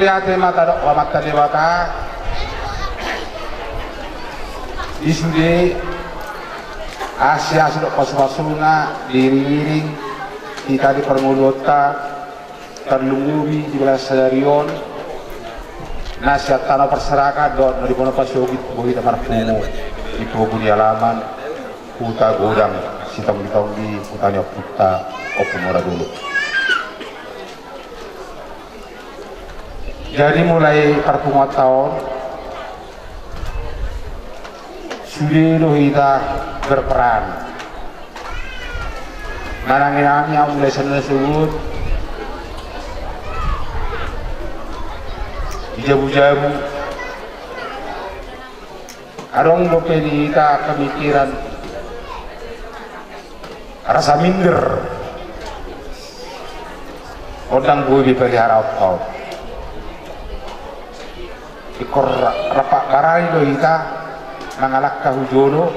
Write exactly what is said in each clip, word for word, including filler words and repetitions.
Ate ma tadok Amanta Debata, di sude asi-asi dohot pasu-pasuna diiring-iring hita di parngoluonta, tarlumobi di bagasan sadari on, na sian tano parserahan dohot na di bona pasogit, boi hita marpungu di pogu ni alaman Huta Godang Sitonggi-tonggi, huta ni ompunta Ompu Moradolok. Jadi mulai parpunguanta on, sude do hita berperan manangi-nangi, mulai sian na sogot, di jabu-jabu. Adong dope di hita pemikiran rasa minder, ndang boi be peliharaonta on. Ingkon rap barani do hita mangalangka hu jolo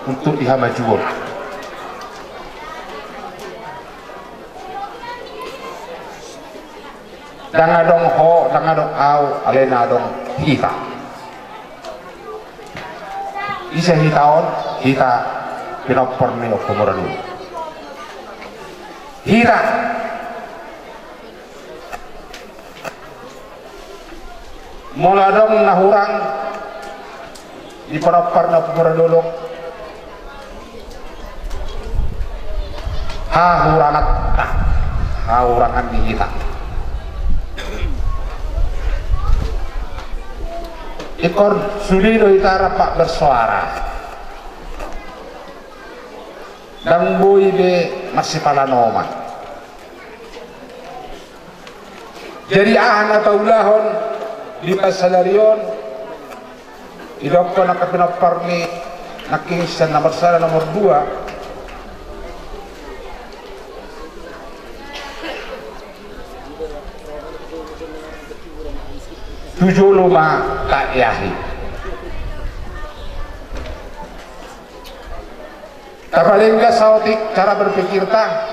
untuk di hamajuon. Ndang adong ho, ndang adong au, alai na adong hita. Ise hita on? Hita pinompar ni Ompu Moradolok. Hita. Molo adong na hurang di pinompar ni Ompu Moradolok, hahuranganta, hahurangan ni hita. Ingkon sude do hita rap bersuara. Ndang boi be marsipalanoman. Jadi aha na taulahon di bagasan sadari on? Didokkon angka pinompar ni nangkin sian nomor sada, nomor dua. Tu jolo ma taeahi. Tapadenggan saotik cara berpikirta.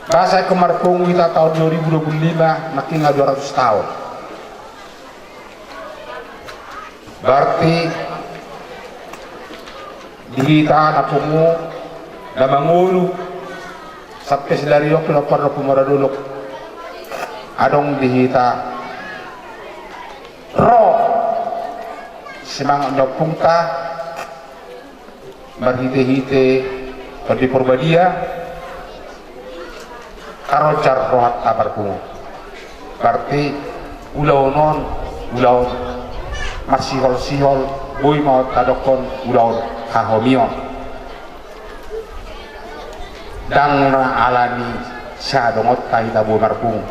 Bahasa ingkon marpungu hita taon dua ribu dua puluh lima, nangkin nga dua ratus taon. Berarti di hita na pungu, na mangolu, sampe sadari on pinompar ni Ompu Moradolok, adong di hita ro semangat ni ompungta, marhite-hite Tondi Porbadia, karojar rohanta marpungu. Berarti ulaon on, ulaon marsihol-sihol, boi ma tadokkon ulaon hahomion. Ndang na alani sadongonta hita boi marpungu.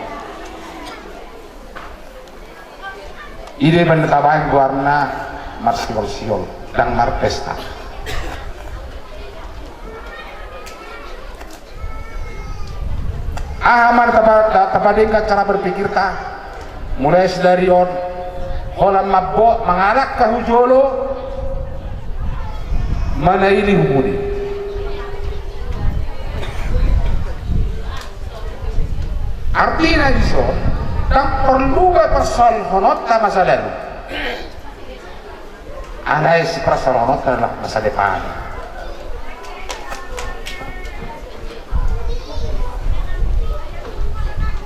I do umbahen tabaen goarna marsihol-sihol, ndang marpesta. Aha ma na tapa-, ta-, tapadenggan cara berpikirta? Mulai sadari on, holan mambo-, mangalangka hu jolo, manaili hu pudi. Artina dison, ndang porlu be parsoalhononta masa lalu. Alai siparsoalhononta adalah masa depan.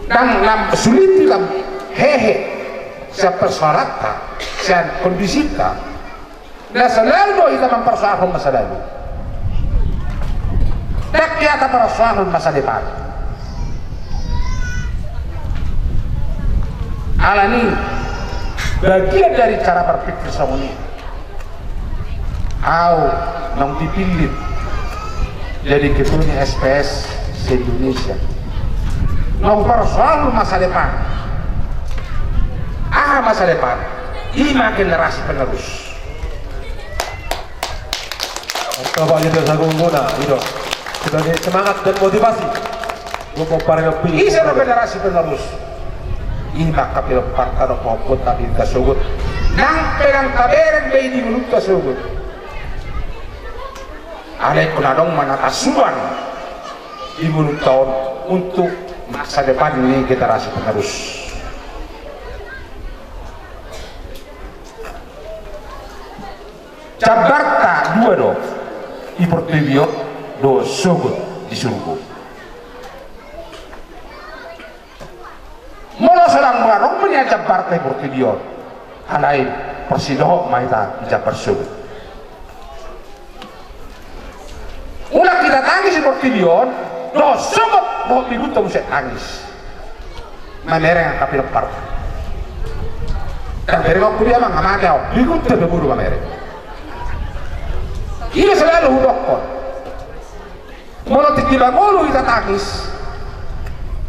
Ndang lam sulit, lam hehe sian parsoalanta, sian kondisinta. Na selalu do hita mamparsoalhon masa lalu. Ndang hea taparsoalhon masa depan. Alani bagian dari cara berpikir songon i, au naung dipillit jadi ketua ni S P S se-Indonesia. Naung parsoalhon masa depan. Aha masa depan? I ma generasi penerus. Mantap, Pak Yuda Sagung Guna, Yuda. Sebagai semangat dan motivasi buat pomparan yang pilih. Ise do generasi penerus? I ma angka pinomparta dohot pahompunta di tasogot. Nang pe ndang tabereng be i di ngolunta sogot. Alai ingkon adong ma na tasuan di ngolunta on untuk masa depan ni generasi penerus. Jambarta dua do di portibi on, do sogot di surgo. Molo so dang adong be nian jambarta di portibi on, alai parsidohot ma hita di jambar sogot. Unang hita tangis di portibi on, do sogot dohot bigunta muse tangis. Mamereng angka pinompar. Dang bereng au kuliah, amang, amate au, bigunta pe boru mamereng. I do selalu hudokkon. Molo tingki mangolu hita tangis,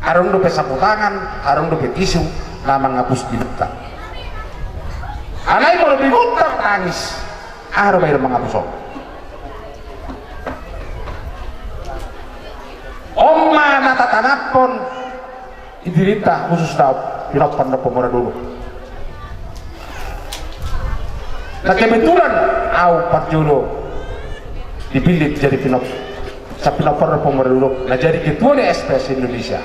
adong dope sapu tangan, adong dope tisu na mangapus bigunta. Alai molo bigunta tangis, aha do baen mangapus on? On ma na tatanaphon di dirinta, khususna pinompar na pamora dolok. Na kebetulan au parjolo dipillit jadi pinop-, sapinompar na pamora dolok, na jadi ketua ni S P S Indonesia.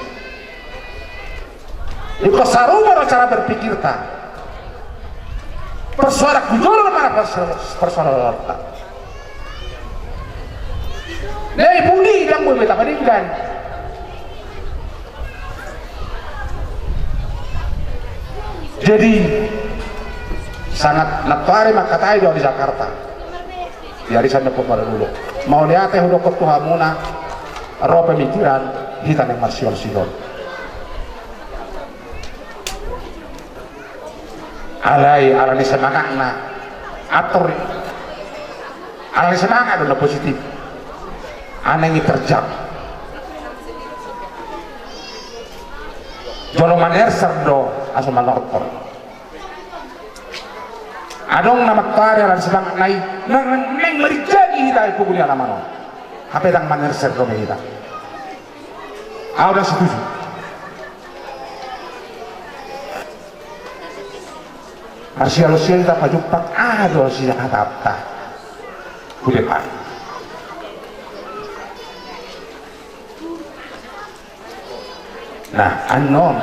Ingkon sarupa do cara berpikirta. Persoalan hujolo ma na perso-, persoalan horta. Na i pudi dang boi be tapadenggan. Jadi sangat natuari mangkatai do au di Jakarta. Di arisan na pamora dolok. Mauliate hudokkon tu hamuna, ro pemikiran hita na marsiolsiol. Alai ala ni semangatna, atur. Ala ni semangat do na positif. Ala ni terjang. Jolo manerser do asa manortor. Adong na mantuari ala ni semangatna i, na, na, naeng marjadi hita i pogu ni alaman on. Hape dang manerser do be hita. Au dang setuju. Marsiolsiol hita pajumpang, aha do sian hatanta. Hudepan. Nah, annon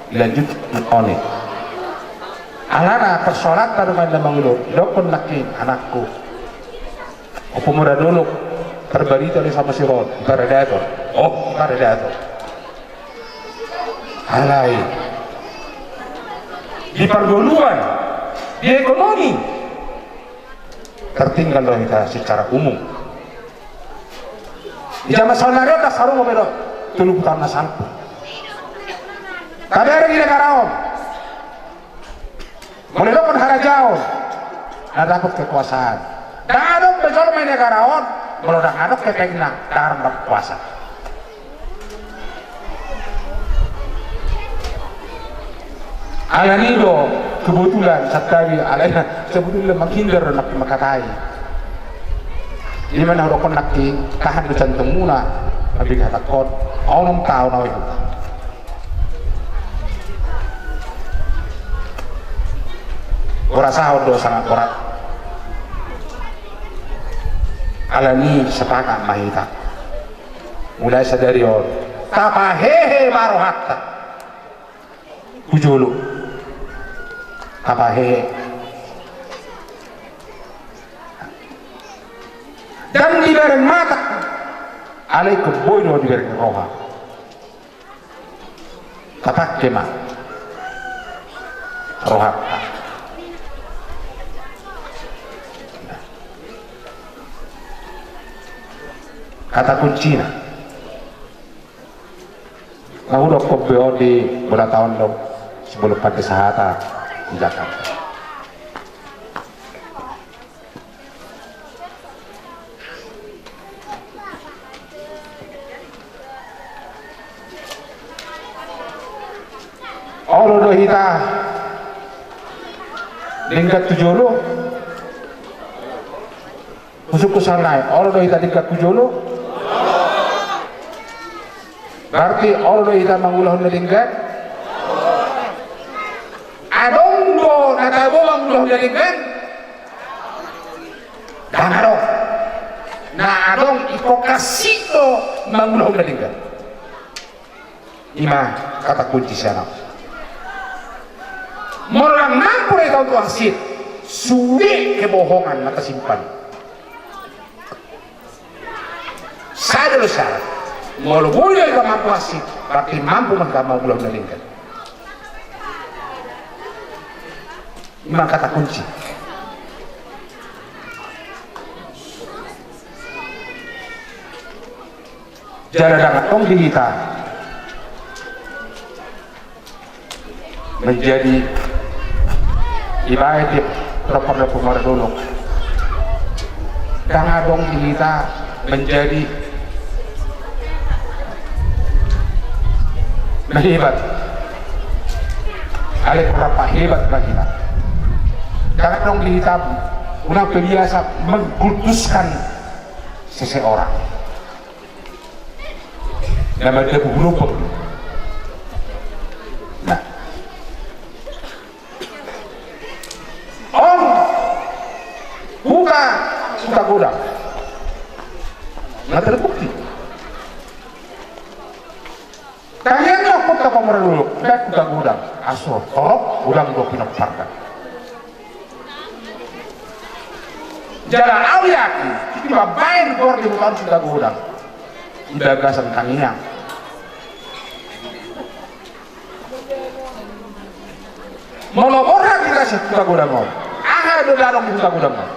dilanjut on i. Alana persoalanta do ma inna mangulon, didokkon nangkin anakku. Opo mura dolok, tarbarita do sama si Ron, di paradaton. Oh, di paradaton. Alai di pargoluan, di ekonomi, tertinggal do hita secara umum. Di jaman saonari on dang sarupa be do tolu pulu taon na salpu. Tabereng di negara on. Molo didokkon harajaon, na dapot kekuasaan. Dang adong be jolma di negara on, molo dang adong hepengna, dang adong kuasa. Alani do kebetulan, santabi, alai na sebetulna menghindar do nangkin mangkatai. Ima na hudokkon nangkin, tahan do jantungmuna, na piga hatangkon, onom taon au i. Hurasahon do sangat borat. Alani sepakat ma hita. Mulai sadari on, tapahehe ma rohanta. Hujolo. Tapahehe. Dang dibereng mata. Alai ingkon boi do dibereng roha. Tapake ma rohanta. Kata kuncina. Nga hudokkon be on di bona taon do, sebelum pake sahata di Jakarta. Olo do hita denggan tu jolo. Husungkun sahat nai, olo do hita denggan tu jolo. Berarti olo do hita mangulahon na denggan. Adong do na tabo mangulahon na denggan? Dang adong. Na adong ingkon hansit do mangulahon na denggan. Ima kata kunci sian au. Molo ndang mampu do hita on tu hansit, sude kebohongan na tasimpan. Sada do syarat. Molo boi do hita mampu hansit, berarti mampu ma hita mangulahon na denggan. Ima kata kunci. Jala ndang adong di hita menjadi, ibaen di proper do pemara dulu. Ndang adong di hita menjadi na hebat. Alai rap hebat ma hita. Ndang adong di hita unang pe biasa mengkultuskan seseorang. Na mandabu hurupa. Nah. On huta, huta godang. Nga terbukti. Tangiang ni ompunta pamora dolok, baen huta godang. Aso torop godang do pinomparna. Jala au yakin, dibaen goar ni huta on huta godang. Di bagasan tangiang. Molo borhat hita sian huta godang on, aha do dalan di huta godang on?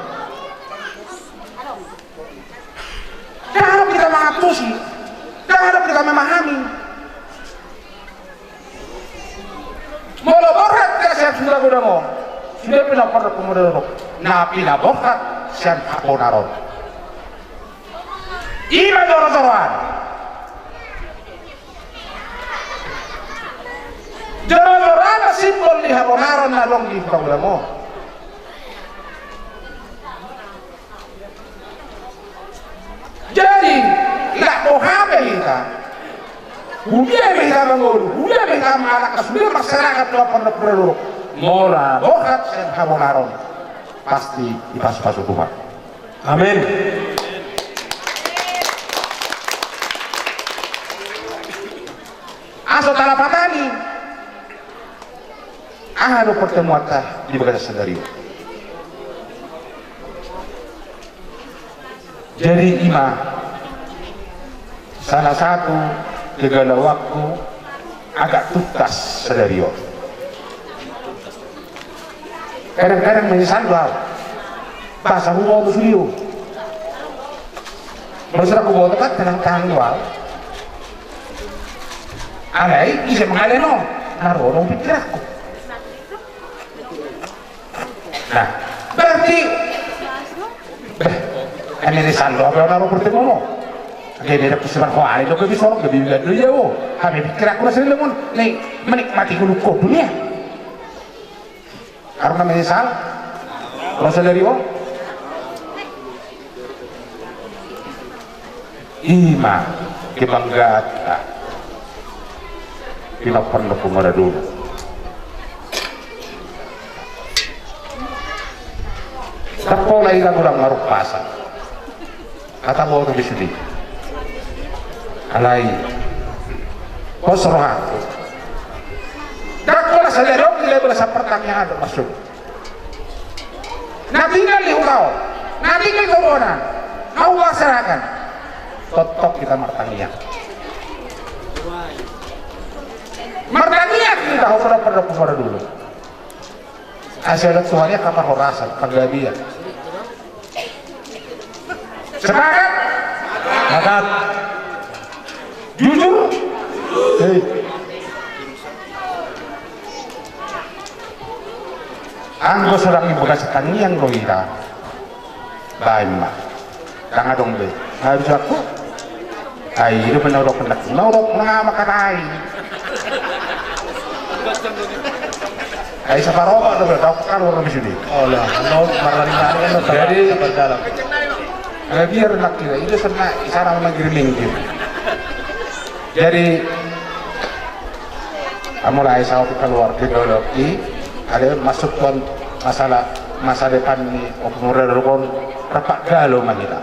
Ndang adong hita mangantusi, ndang adong hita memahami. Molo borhat hita sian huta godang on, sude pinompar do pamora dolok, na pinaborhat sian habonaron. Ima joro-joroan. Joro-joroan ma simbol ni habonaron na adong di huta godang on. Jadi, ndang boha be hita, hudia be hita mangolu, hudia be hita mangalangka, sude masyarakat do pamora dolok, molo borhat sian habonaron, pasti dipasu-pasu Tuhan. Amin. Aso talapatani. Aha do pertemuanta di bagasan sadari on? Jadi ima salah satu kegalauanku agak tuntas sadari on. Kadang-kadang menyesal do au. Bahasa huboto sude on. Molo sada huboto kan tenang-tenang do au. Alai ise mangalehon on? Na ro do pikiranku. Nah, berarti, beh, menyesal do au na ro pertemuan on. Gabe dapot sebar hoali do gabe songon gabe bigan do ia o. Hape pikiranku na seleleng on, na menikmati hulukku dunia. Adong na menyesal? Ro sadari on? Ima kebanggaanta. Pinompar do pamora dolok. Ndang pola hita godang marhupasan. Hata boto di sude. Alai pos rohangku. Ndang pola sadari on, dilehon bagasan partangiangan do maksudhu. Na tinggal di huta on, na tinggal di toru on, na hupasahat. Tongtong hita martangiang. Martangiang hita, hupasahat pamora dolok. Asa dapot Tuhan i angka parhorasan, panggabean. Sepakat? Sepakat. Jujur? Hei. Anggo so ndang di bagasan tangiang do hita, baen ma. Ndang adong be. Harus aku. Ai, i do pe na hudok, na hudok, na mangkatai. Ai, saparokok do be, dok, kan orang di sini. Olah, no, marlari-lari, no, jadi, sabar dalam. Eh, biar nak kira, itu sana, sana manggiring-minggir. Jadi, mulai saut keluar di dolok i, ada masuk pon masalah masa depan ni, o, pamora dolok on, rap galo ma hita.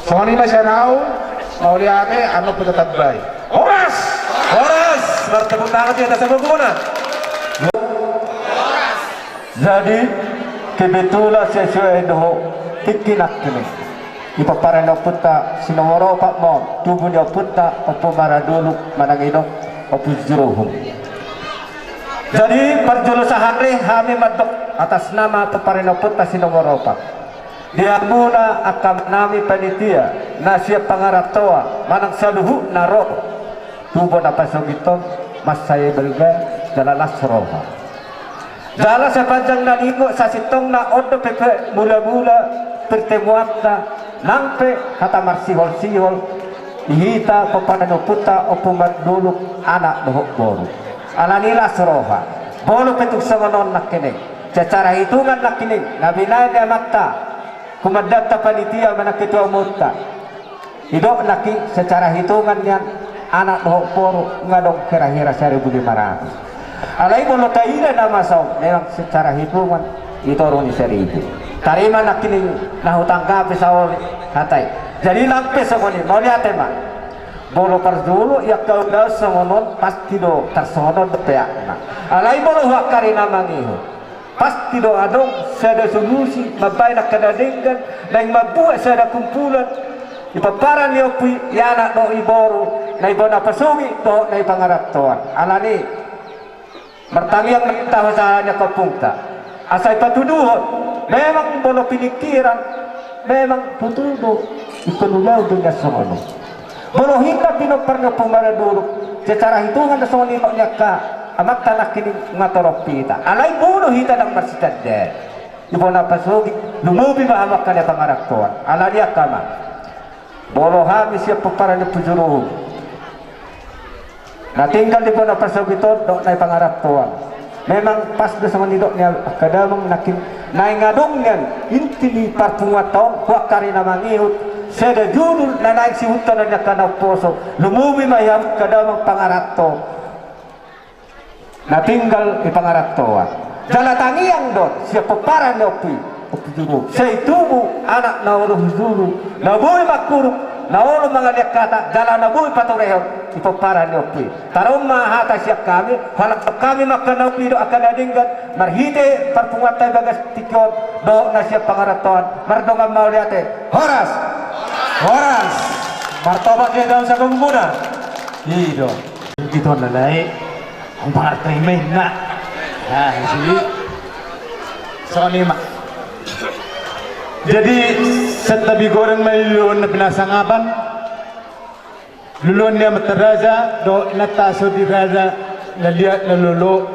Songon i ma sian au, mauliate, annon pe tatambai. Horas, Tepuk tangan di atas sabaguna. Jadi kebetulan sesuai dohot tingki nangkining i pomparan ni ompunta si nomor opat ma on, tubu ni ompunta Ompu Maradoluk manang i do Ompu Juruhum. Jadi parjolo sahali hami mandok atas nama pomparan ni ompunta si nomor opat. Di hamuna angka amanami panitia na sian pangarantoan manang saluhutna ro tu bona pasogit on, mansai balga jala las roha. Jala sepanjang na ningot sasintongna on dope pe mulamula pertemuanta, nang pe hata marsiholsihol di hita pomparan ni ompunta Ompu Maradoluk anak dohot boru. Alani las roha, molo pe tung songon on nangkining secara hitungan nangkining na binahen ni amanta, komandan panitia manang ketua umumta, didok nangkin secara hitungan nian anak dohot boru nga adong kira-kira saribu lima ratus. Alai molo taida na masa on memang secara hitungan di toru ni saribu. Tarima nangkining na hutanggapi saotik hata i. Jadi nang pe songon i, mauliate ma. Molo parjolo i angka ulaon songon on pasti do tarsongon on do peakna. Alai molo huangka ari na mangihut, pasti do adong sada solusi mambahen angka na denggan naeng mambuat sada kumpulan di pomparan ni ompu i, i anak dohot i boru, na i bona pasogit dohot na i pangarantoan. Alani martangiang ma hita sahala ni angka ompungta asa dipatuduhon memang molo pinikiran memang tutu do ingkon ulaon do nian songon on. Molo hita pinompar ni Ompu Maradoluk secara hitungan do songon i didok ni angka amanta nangkining nga torop hita. Alai molo hita ndang marsitandaan di bona pasogit, lumobi ma hamu angka na i pangarantoan. Alani angka amang, molo hami sian pomparan ni Ompu Juruhum na tinggal di bona pasogit on dohot na i pangarantoan, memang pas do songon nidok ni angka damang nangkin naeng adong nian inti ni parpunguanta on huangka ari na mangihut, sada judul na naeng siihuthonon ni angka na umposo, lumobi ma i hamu angka damang pangaranto na tinggal di pangarantoan. Jala tangiang do sian pomparan ni ompu i, Ompu Juruhum, sai tubu anak na olo hujulu, na boi mangkurung, na olo mangalean hata jala na boi paturehon di pomparan ni ompu i. Taruhon ma hata sian hami, hualap hami ma angka na umbi dohot angka na denggan marhite parpunguanta i bagas tingki on dohot na sian pangarantoan. Mardongan mauliate. Horas. Horas. Martopak di hita on saluhutna. I do. Ito na lae. Amparta i ma inna. Nah, isi. Songon i ma. Jadi santabi godang ma i luluan na pinasangapan, luluan ni amanta raja dohot inanta so di raja, na liat na lolo,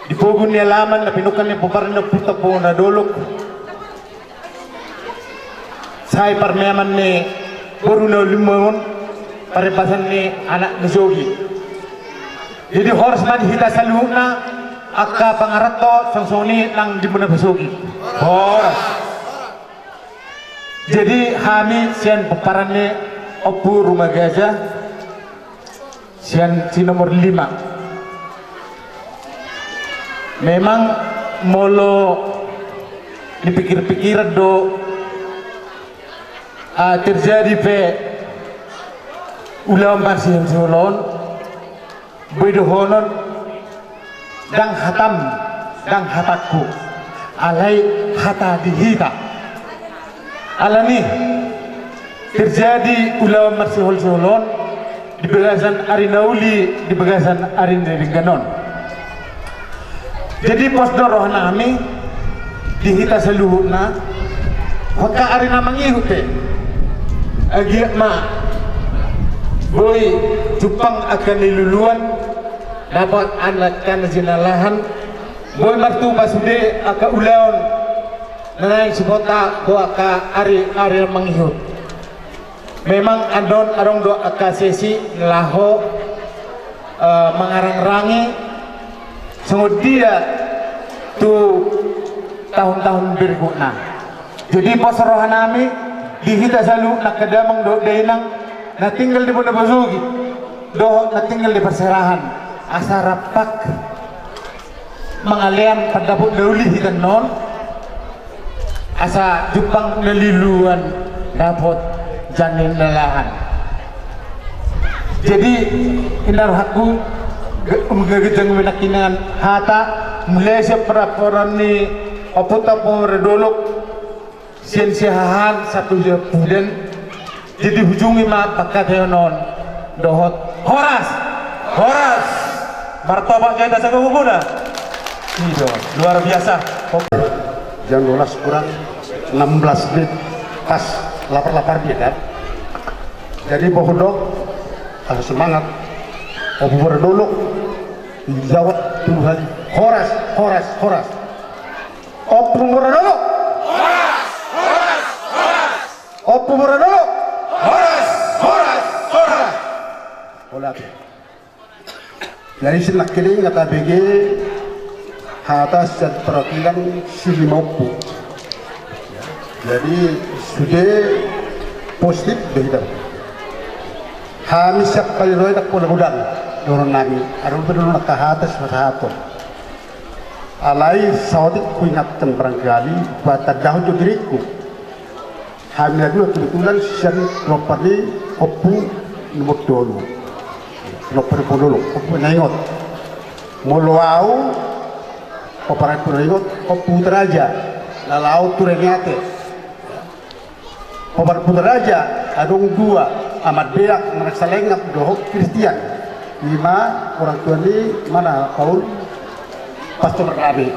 di pogu ni alaman na pinungka ni pomparan ni ompunta Ompu Maradoluk. Sai parmeaman ni boru na uli on, parembasan ni anak na sogit. Jadi horas ma di hita saluhutna angka pangaranto songon i nang di bona pasogit. Horas. Jadi hami sian pomparan ni Ompu Rumagaja, sian si nomor lima. Memang molo dipikir-pikir do, ah, terjadi pe ulaon marsiholsihol on, boi dohonon ndang hatam, ndang hatangku, alai hata di hita. Alani terjadi ulaon marsiholsihol on di bagasan ari na uli, di bagasan ari na denggan on. Jadi pos do rohanami di hita saluhutna, huangka ari na mangihut pe, anggiat ma boi jumpang angka na niluluan, dapot angka na jinalahan, boi martupa sude angka ulaon na naeng siboto tu angka ari, ari na mangihut. Memang annon adong do angka sesi na laho, eh, mangarangrangi songon dia tu tahun-tahun berikutna. Jadi pos rohanami di hita saluhutna angka damang dohot dainang na tinggal di bona pasogit dohot na tinggal di parserahan, asa rampak mangalean pandapot na uli hita annon, asa jumpang na niluluan dapot jani na lahan. Jadi inna rohangku, Manghatai ma nangkiningan hata, mulai sian parporaporan ni ompunta Ompu Maradolok, sian Siahaan sampe Siahaan. Jadi ujungi ma panghataion on dohot horas. Horas. Martopot hita sagogona. I do, luar biasa. Jam dua belas kurang enam belas menit, pas lapar-lapar dia kan. Jadi bohong dok, harus semangat. Ompu Maradolok, jawab tujuh kali. Horas, horas, horas. Ompu Maradolok. Horas, horas, horas. Ompu Maradolok. Horas, horas, horas. Hola. Jadi sian nangkiningan tabege hata sian perwakilan si lima ompu. Jadi sude positif do hita. Hami sian Paliroe ndang pola godang dohonon nami, adong pe dohonon angka hata sipasahaton. Alai saotik huingatkan barangkali, patandahon jo diringku. Hami na dua kebetulan sian pinompar ni Ompu nomor tolu. Pinompar ni Ompu Dolok, Ompu Naingot. Molo au, pinompar ni Ompu Naingot, Ompu Taraja. Na laho tu Rengiate. Pinompar ni Ompu Taraja, adong dua, Amandeak, Manang Salengap, dohot Kristian. I ma orang tua ni, mana, Paul, Pastor Rabe.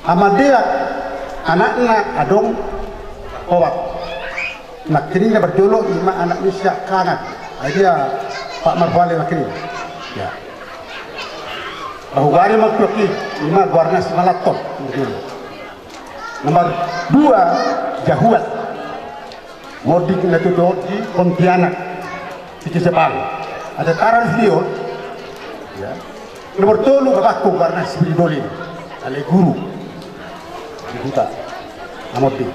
Amandeak, anakna adong opat. Nangkiningan na parjolo i ma anak ni Siahaan. Ai dia Pak Marwale nangkiningan. Ya. Bahugari ma tuak i, i ma goarna si Malanton. Nomor dua, Jahual. Monding na tutu di Pontianak, di Jepang. Ada Taran Sio. Ya. Nomor tolu, bapakku, goarna Sipiridolin. Ale guru. Di huta. Amonding.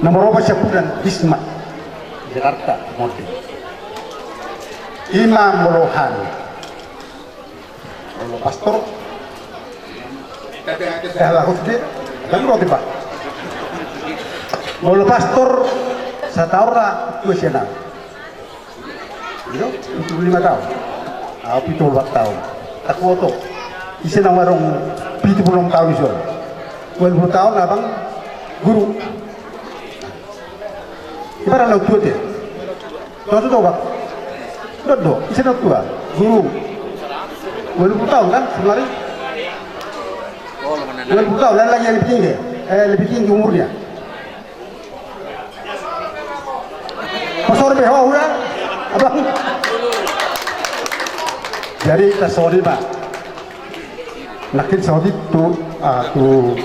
Nomor opat, Sapudan, Bisma. Jakarta, Amonding. I ma molo hami. Molo pastor. Eh, lagu sude. Lagu roti, Pak. Molo pastor, sataon ra, dua siana. Iyo, pitu pulu lima taon. Au, pitu pulu opat taon. Takuoto. Ise na warung pitu pulu onom taon ison. Dua pulu taon abang guru. Ibarat na tua te. Tua tu tua. Dua do, ise na tua. Guru. Dua pulu taon kan, semari. Dua pulu taon, lain lagi yang lebih tinggi. Eh, lebih tinggi umurnya. Pastor be ho, udah. Abang. Jadi, ta sori, Pak. Nangkin saotik tu, ah, tu,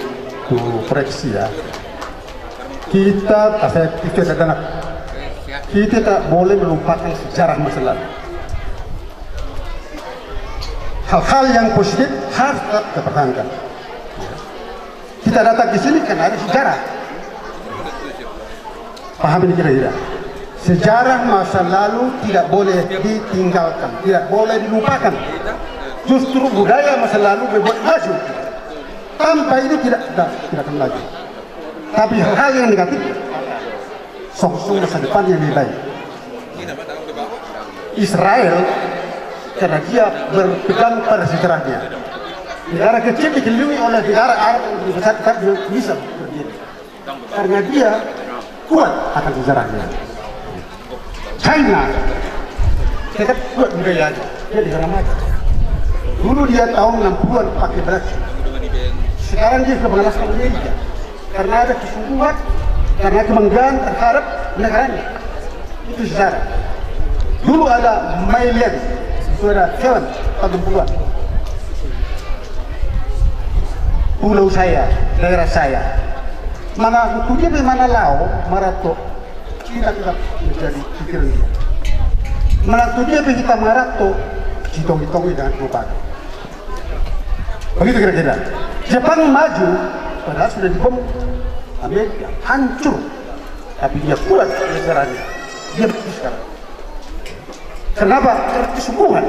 tu koreksi ya. Kita, ah, saya, kita tidak nak. Kita tak boleh melupakan sejarah masa lalu. Hal-hal yang positif harus tetap kita pertahankan. Kita datang ke sini karena ada sejarah. Paham ini kira-kira? Sejarah masa lalu tidak boleh ditinggalkan, tidak boleh dilupakan. Justru budaya masa lalu membuat maju. Tanpa itu tidak, tidak, tidak akan maju. Tapi hal-hal yang negatif, songsong masa depan yang lebih baik. Israel, karena dia berpegang pada sejarahnya. Negara kecil dikelilingi oleh negara Arab yang besar, tetap dia bisa berdiri. Karena dia kuat akan sejarahnya. China, dia kan kuat budayanya, dia negara maju. Dulu dia tahun enam puluhan pakai Belanda. Sekarang dia sudah mengalahkan Amerika. Karena ada kesungguhan, karena kebanggaan terhadap negaranya. Itu sejarah. Dulu ada Maillian, itu ada film tahun enam puluhan. Pulau saya, daerah saya. Manang tu dia pe mana laho, marato, Cina tetap menjadi pikiran dia. Manang tu dia pe hita marato, ditongi-tongi dengan pelupakan. Begitu kira-kira. Jepang maju, padahal sudah dibom Amerika, hancur. Tapi dia kuat sejarahnya. Dia begitu sekarang. Kenapa? Karena kesungguhan.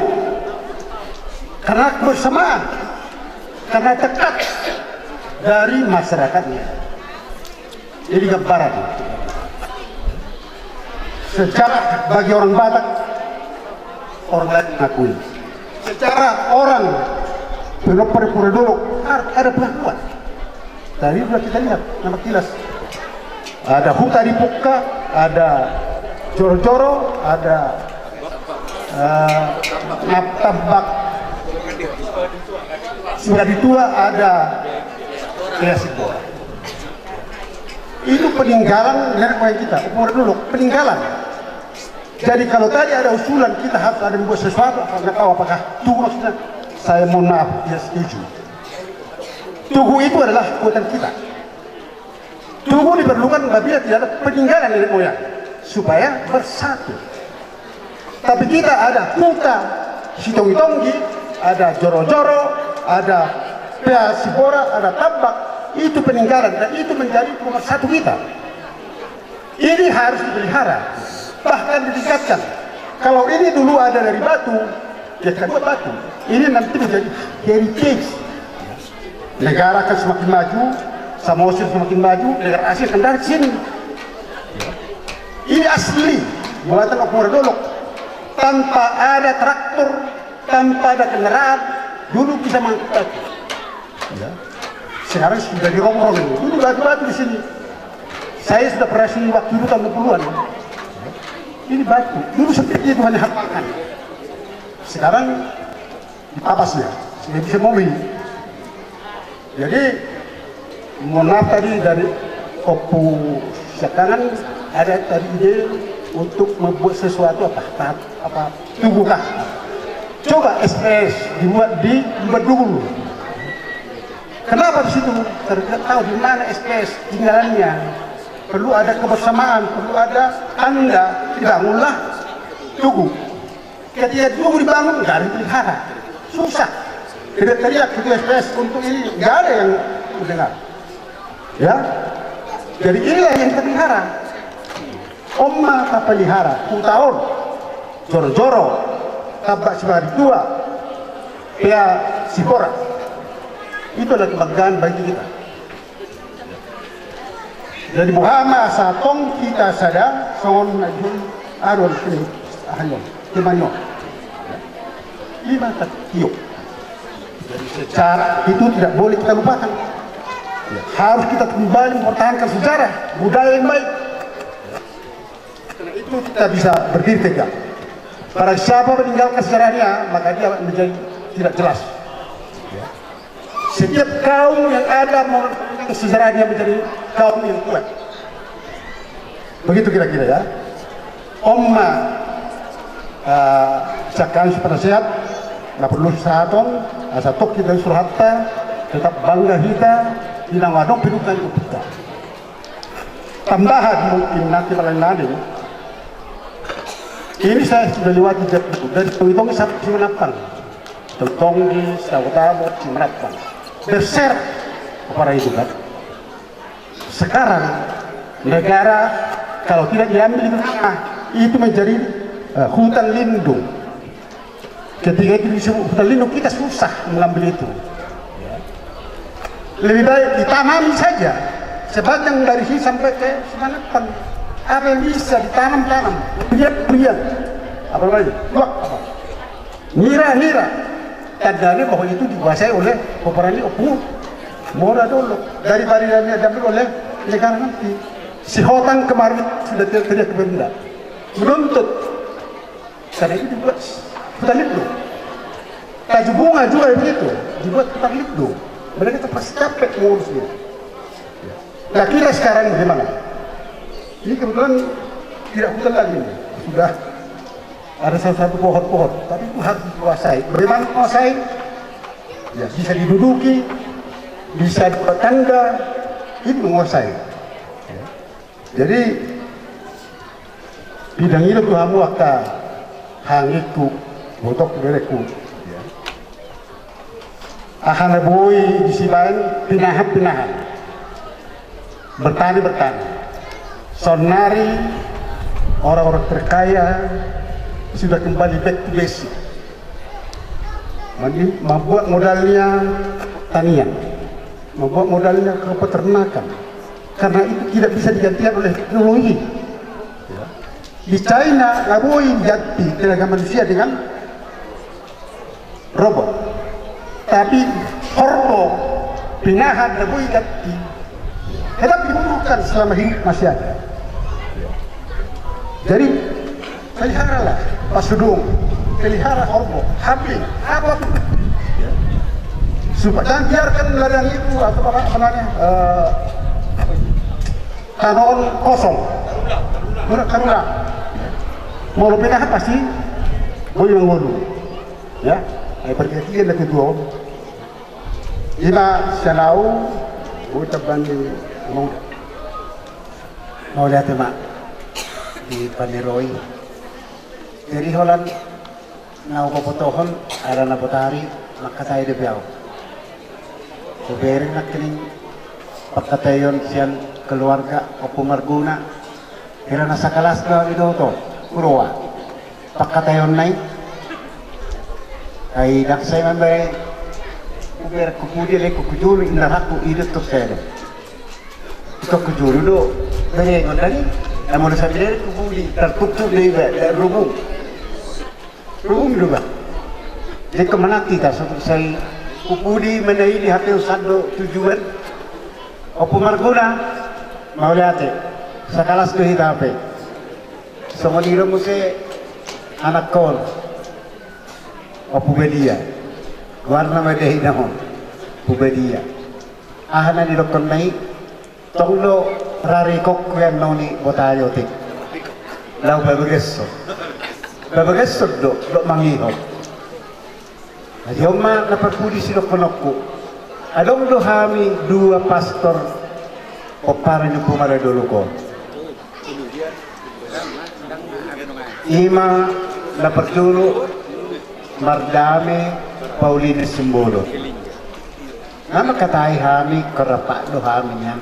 Karena kebersamaan. Karena tekad dari masyarakatnya. Jadi gambaran. Sejarah bagi orang Batak, orang lain mengakui. Cara orang pinompar di Pura Dolok harus ada pengakuan. Tadi sudah kita lihat nama kilas. Ada huta di Pukka, ada joro-joro, ada eh, tambak. Sudah ditua ada kreasi bola. Itu peninggalan nenek moyang kita, Pura Dolok, peninggalan. Jadi kalau tadi ada usulan kita harus ada membuat sesuatu, nggak tahu apakah Tugu maksudnya. Saya mohon maaf, tidak setuju. Tugu itu adalah kekuatan kita. Tugu diperlukan apabila tidak ada peninggalan nenek moyang supaya bersatu. Tapi kita ada huta Sitongi-tongi, ada joro-joro, ada pea Sibora, ada tambak. Itu peninggalan dan itu menjadi pemersatu kita. Ini harus dipelihara, bahkan ditingkatkan. Kalau ini dulu ada dari batu, ya kita buat batu. Ini nanti menjadi heritage. Negara akan semakin maju, Samosir semakin maju, negara asing akan dari sini. Ini asli buatan Oku Murdolok. Tanpa ada traktor, tanpa ada kendaraan, dulu bisa mengangkut batu. Ya. Sekarang sudah dirongrong ini. Dulu batu-batu di sini. Saya sudah pernah sini waktu dulu tahun enam puluhan. Ini batu. Dulu sempit itu hanya hamparan. Sekarang di atasnya, sehingga bisa mobil. Jadi mohon maaf tadi dari Ompu Siahaan ada tadi ide untuk membuat sesuatu apa, apa, apa tugu kah? Coba S P S dibuat di Lumban Dugul. Kenapa di situ? Karena tidak tahu di mana S P S tinggalannya. Perlu ada kebersamaan, perlu ada tanda, dibangunlah tugu. Ketika tugu dibangun, nggak ada yang pelihara. Susah. Teriak-teriak ketua S P S untuk ini, nggak ada yang mendengar. Ya, jadi inilah yang kita pelihara. On ma tapelihara huta on, joro-joro, tambak Sibora, pea Sibora. Itu adalah kebanggaan bagi kita. Jadi boha ma asa tong hita sada songon na dihon aron kini ahayon kemanion. Lima tak tiup. Jadi sejarah itu tidak boleh kita lupakan. Ya, harus kita kembali mempertahankan sejarah budaya yang baik. Karena itu kita bisa berdiri tegak. Barang siapa meninggalkan sejarahnya, maka dia menjadi tidak jelas. Ya. Setiap kaum yang ada menurut sejarahnya menjadi kaum yang kuat. Begitu kira-kira ya. On ma, eh, Siahaan si penasehat, na perlu sahat on, asa tong hita suruhanta, tetap bangga hita, di na adong pinukan kita. Tambahan mungkin nanti malam nanti. Ini saya sudah lewati dari Tongi-Tongi sampai Simanapang. Tongi-Tongi, Sawatabo, Simanapang. Berser apa itu kan? Sekarang negara kalau tidak diambil di tengah itu menjadi eh, hutan lindung. Ketika itu disebut hutan lindung, kita susah mengambil itu. Lebih baik ditanami saja sepanjang dari sini sampai ke Simanapang. Apa yang bisa ditanam, tanam. Lihat, lihat. Apa namanya? Luak apa? Nira-nira. Tandanya bahwa itu dikuasai oleh peperan ini Ompu Murdolok. Daripada dia diambil oleh negara nanti. Si Hotang kemarin sudah teriak-teriak ke Belanda menuntut. Karena itu dibuat hutan lindung. Tanjung Bunga juga begitu, dibuat hutan lindung. Mereka terpaksa capek mengurusnya. Nah, kita sekarang bagaimana? Ini kebetulan tidak hutan lagi ini. Sudah ada salah satu pohon-pohon, tapi itu harus dikuasai. Bagaimana menguasai? Ya, bisa diduduki, bisa dibuat tanda, itu menguasai. Ya. Jadi, bidang i do tu hamu angka hangingku, botoku, bereku. Ya. Aha na boi disi baen, pinahan-pinahan. Bertani-bertani. Saonnari orang-orang terkaya sudah kembali back to basic. Jadi, membuat modalnya tanian, membuat modalnya ke peternakan. Karena itu tidak bisa digantikan oleh teknologi. Ya. Di China, nggak boleh diganti tenaga manusia dengan robot. Tapi horbo pinahan na boi ganti, tetap dibutuhkan selama hidup masih ada. Jadi peliharalah pasudung, pelihara horbo, hapling, apapun. Supaya jangan biarkan ladang itu atau apa, apa namanya, eh, tanoon kosong. Molo tarula, molo pinahan pasti boi mangolu. Ya, ai perhatian na kedua. Ima sian ahu, boi tambani amang. Mauliate ma di paniroi. Jadi holan na hubotohon, ala na botari mangkatai dope ahu. Hubereng nangkining pangkataion sian keluarga Ompu Marguna. Hira na sakalas do hami dohot ho, huroha pangkataionna i. Ai ndang sai mambaen hubereng tu pudi, alai tu jolo, inna rohangku i do, tung sai do. Tung tu jolo do berengon nai. Ai molo sai bereng tu pudi, tartuktuk do iba, ndang rubung. Rubung do ba. Jadi ingkon manat hita, so tung sai tu pudi, manat i di hatiha, sandok tujuan. Ompu Marguna, mauliate. Sakalas do hita hape. Songon i do muse anakkon, Ompu Badia. Goarna ma di inna on, Ompu Badia. Aha na nidokkonna i? Tong do rarikongku i annon i, botari otik. Laho pabagashon. Pabagashon do, dohot mangihot. Jadi on ma na parpudi sidohononku. Adong do hami dua pastor pomparan ni Ompu Marga Dolok on. Ima na parjolo Mardame Paulina Simbolon. Nga mangkatai hami, ingkon rap do hami nian.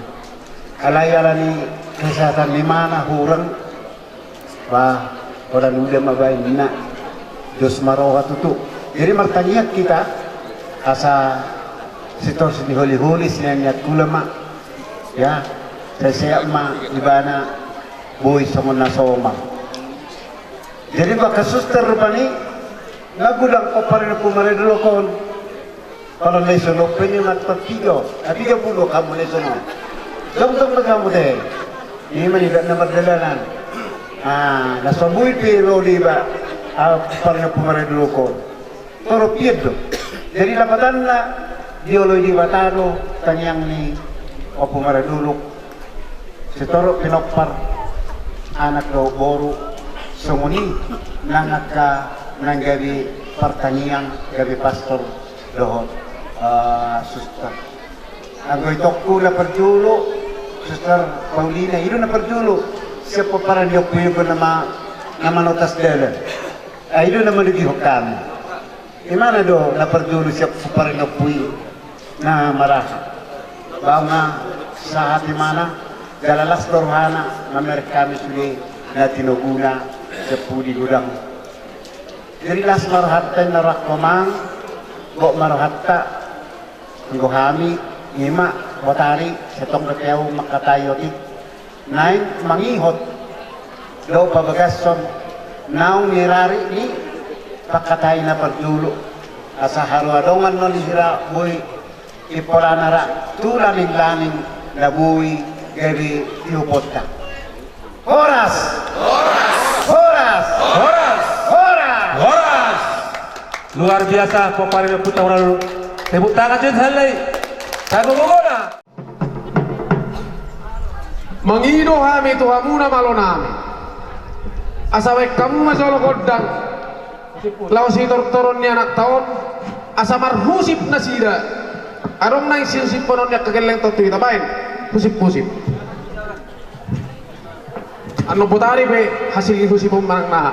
Alai ala ni kesehatan ni imana hurang, bah, holan uda ma baen ninna. Dos ma roha tutu. Jadi martangiang hita asa sitorus ni holiholi, sian ni angkula ma. Ya, sai sehat ma ibana, boi songon na somal. Jadi angka suster rupani, nga godang pomparan ni Ompu Marga Dolok on. Pala na dison on pe, ninna ma, piga, ah, piga pulu hamu na dison on. Jongjong do hamu te. Ima ninna na mardalanan. Ah, na so boi pe ro di iba, ah, pomparan ni Ompu Marga Dolok on. Torop i do. Jadi lapatanna, dioloi Debata do tangiang ni Ompu Marga Dolok. Sitorop pinompar, anak dohot boru, songon i nang angka nang gabe partangiang, gabe pastor dohot, eh, suster. Anggo itongku na parjolo, Suster Paulina, i do na parjolo sian pomparan ni ompu-ompu na ma-, na manotas dalan. Ah, i do na manogihon hami. Imana do na parjolo sian pomparan ni ompu i na maraha. Ba nga sahat imana, jala las do rohana mamereng hami sude na tinobuna sian pudi godang. Jadi las ma rohanta, ninna rohangku, amang, gok ma rohanta. Anggo hami, ima, botari, sai tong dope ahu mangkatai otik. Naeng mangihot dohot pabagashon naung nirari ni pangkatai na parjolo, asa haroa dongan non hira boi impolana ra tu langing-langing na boi gabe tiuponta. Horas! Horas! Horas! Horas! Horas! Luar biasa, pomparan ni Ompunta Marga Dolok. Tepuk tangan, Cut Halley. Tanggung gogona. Mangido hami tu hamuna, malo nami, asa baen hamu ma jolo gondang laho sitortoron ni anakta on, asa marhusip nasida. Adong naeng sihusiphonon ni angka gellengta on tu hita, baen husip-husip. Annon botari pe hasil ni husip on manang naha.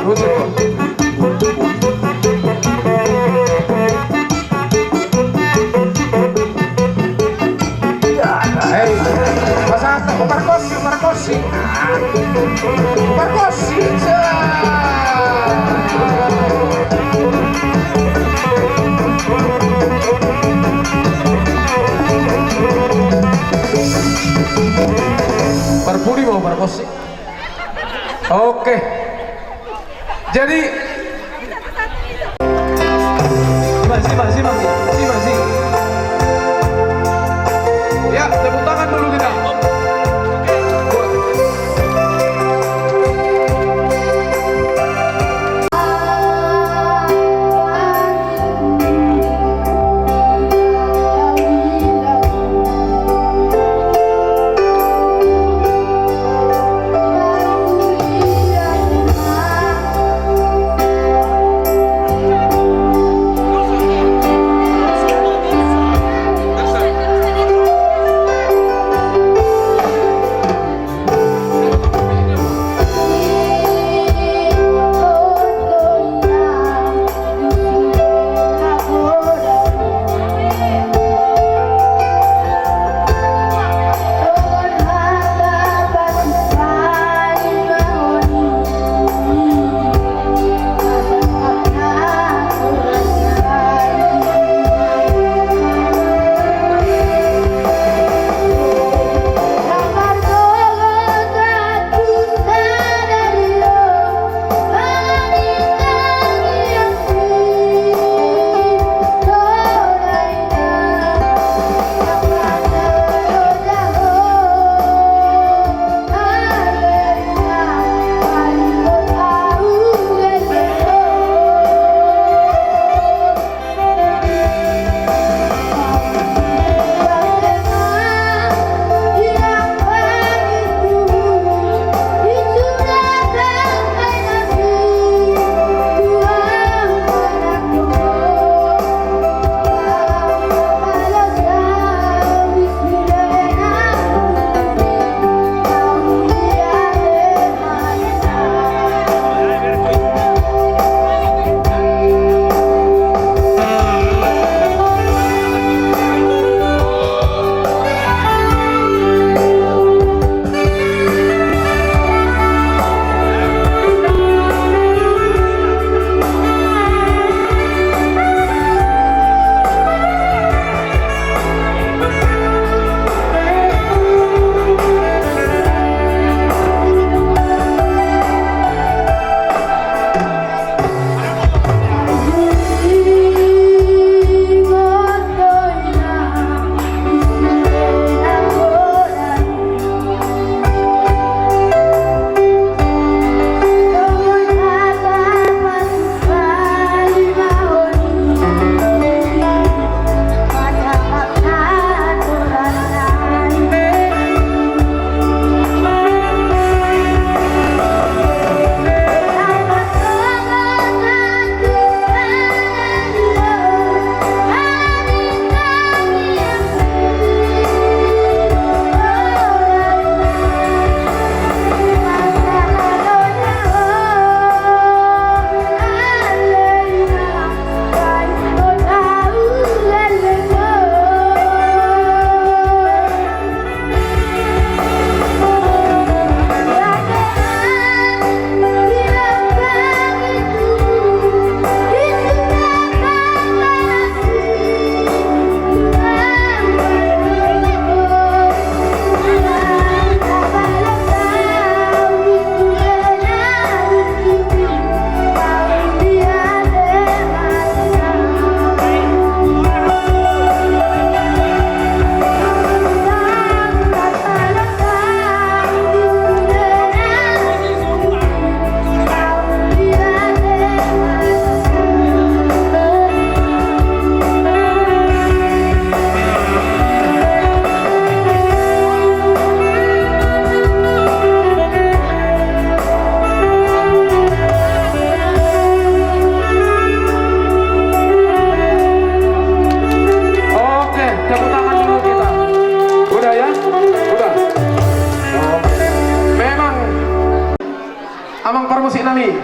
Hei, pasahat ma, pargonsi, pargonsi. Pargonsi. Parpudi ma, pargonsi. Oke. Jadi, simak, simak, simak, simak, simak. Ya, tepuk tangan dulu kita. Oke, tepuk tangan dulu kita. Udah ya? Udah. Oke. Memang, amang parmusik nami,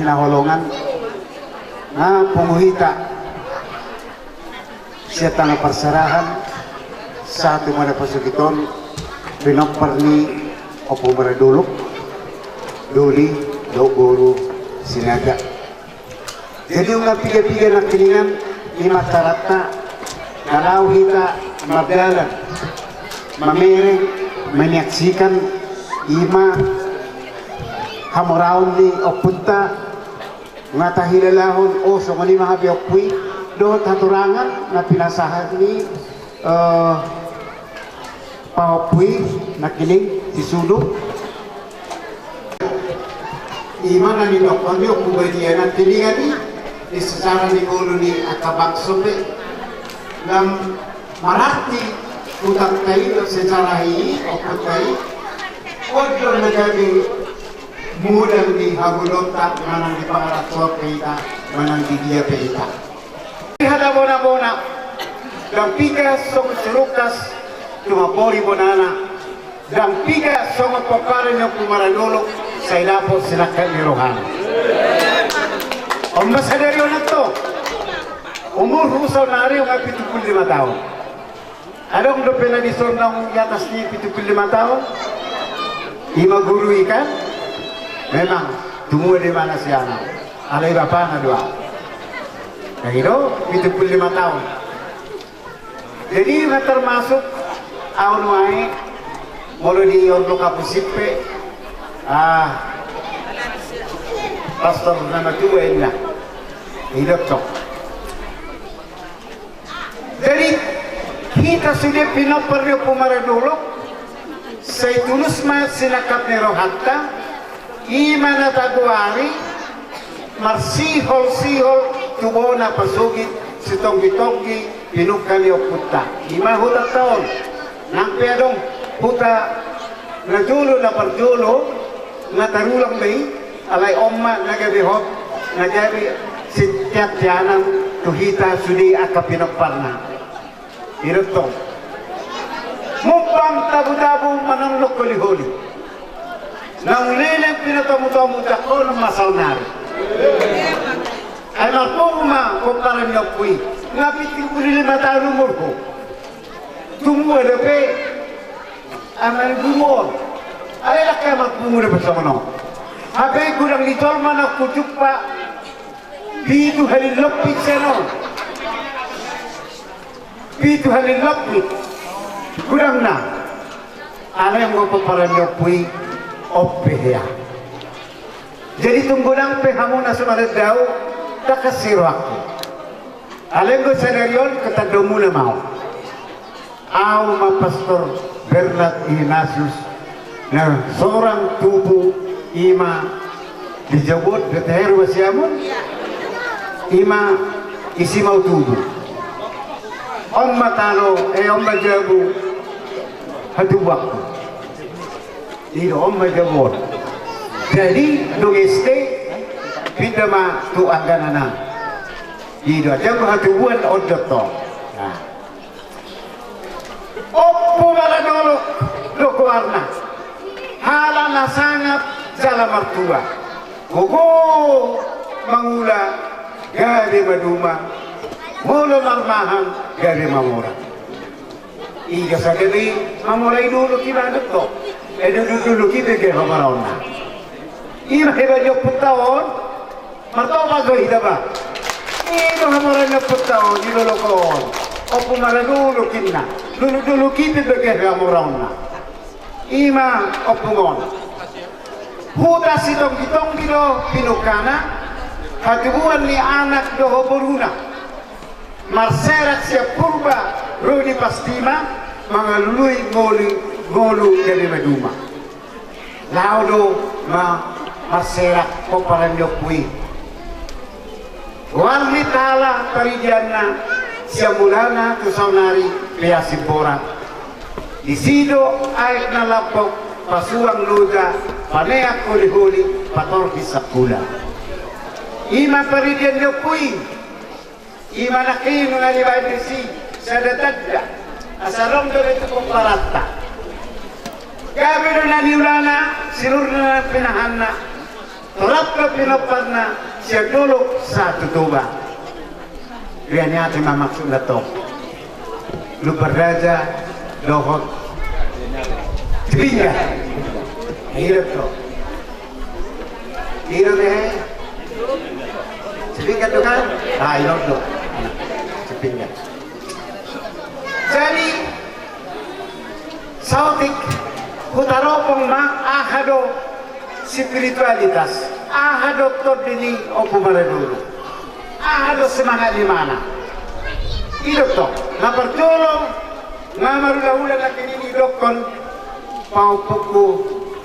Na holongan, na pungu hita sian tano parserahan, sahat tu muna pasogit on, pinompar ni Ompu Maradolok, doli dohot boru Sinaga. Jadi nunga piga-piga nangkiningan, i ma taranta, na laho hita mardalan, mamereng, menyaksikan, i ma hamoraon ni ompunta, nga tahilalahon, o songon i ma hape ompu i, dohot hatorangan na pinasahat ni, eh, pahompu i, nangkining, si Sudung. I ma na nidok ni ompu badia nangkiningan i, di sejarah ni ngolu ni angka bangso pe, lam mararti utangta i dohot sejarah i, ompunta i, on do na gabe modal ni hagolonta, manang di pangarantoan pe hita, manang di dia pe hita. Di hata bona-bona, ndang piga songon si Lukas, tumambori bonana, ndang piga songon pomparan ni Ompu Maradolok, sai dapot sinangkap ni rohana. On ma sadari on antong, umurhu saonari nunga pitu pulu lima taon. Adong dope na dison naung di atas ni pitu pulu lima taon? I ma guru i kan? Memang, tumua do ibana sian ahu. Alai bapana do ahu. Na i do, pitu pulu lima taon. Jadi, na termasuk ahu nuaeng, molo di Ordo Kapusip pe, ah, pastor na matua inna. I do tong. Jadi, hita sude pinompar ni Ompu Maradolok, sai tulus ma sinangkap ni rohanta, i ma na tagoari, marsihol-sihol tu bona pasogit, sitonggi-tonggi, pinungka ni ompunta. I ma hutanta on, nang pe adong huta na jolo, na parjolo, na tarulang do i, alai on ma na gabe hot, na gabe sitiap sianan tu hita sude angka pinomparna. I do tong. Mumbang tabu-tabu manang holi-holi. Naung leleng pinatomu-tomu jangkon ma saonari. Ai marpungu ma pomparan ni ompu i. Nga pitu pulu lima taon umurhu. Tumua dope. Ama ni guru on. Alai ndang hea marpungu dope songon on. Hape godang ni jolma na hujumpa pitu hali lompit sian on. Pitu hali lompit. Godangna. Alai anggo pomparan ni ompu i on pe hea. Jadi tung godang pe hamu na so marandau, tangkas i rohangku. Alai anggo sadari on, ketandomuna ma on. Ahu ma Pastor Bernard Ignatius, na sorang tubu i ma di jabu on, dohot heru siamun, i ma disi ma ahu tubu. On ma tano, eh, on ma jabu hatubuanku. I do, on ma jabu on. Jadi, dung S D, pinda ma tu Anggananang. I do, jabu hatubuan on do tong. Nah. Ompu Maradolok do goarna. Halak na sangap jala martua. Gogo mangula gabe maduma. Molo marmahan gabe mamora. I do sada be mamora i dolok i ba do tong. Eh, dolok i be gabe hamoraonna. I ma heba ni ompunta on. Martopak do hita ba. I do hamoraon ni ompunta on, di dolok on. Ompu Maradolok inna. Dolok-dolok i pe gabe hamoraonna. I ma ompung on. Huta sitonggi-tonggi do pinungkana, hatubuan ni anak dohot boruna. Marserak sian Purba ro di Pastima, mangalului ngolu, ngolu gabe maduma. Laho do ma-, marserak pomparan ni ompu i. Goar ni Tala paridianna, sian mulana tu saonari Peasing Borat. Disi do aek na lambok, pasuang loja, paneang holi-holi, patorhis sangkula. I ma paridian ni ompu i. I ma nangkin nunga dibaen disi sada tanda, asa adong dope tu pomparanta. Gabe do na niulana, silurna na pinahanna. Torop do pinomparna sian dolok sahat tu Toba. Rianiate ma maksudna tong. Lumban Raja dohot Sipinggan. Ido do. Ido do. Sipinggan do kan? Ah, ido do. Sipinggan. Jadi, saotik hutaropong ma aha do spiritualitas, aha do tondi ni Ompu Maradolo, aha do semangat ni imana. Ido do, na parjolo, na marulahula na kinini dokkon, paompungku,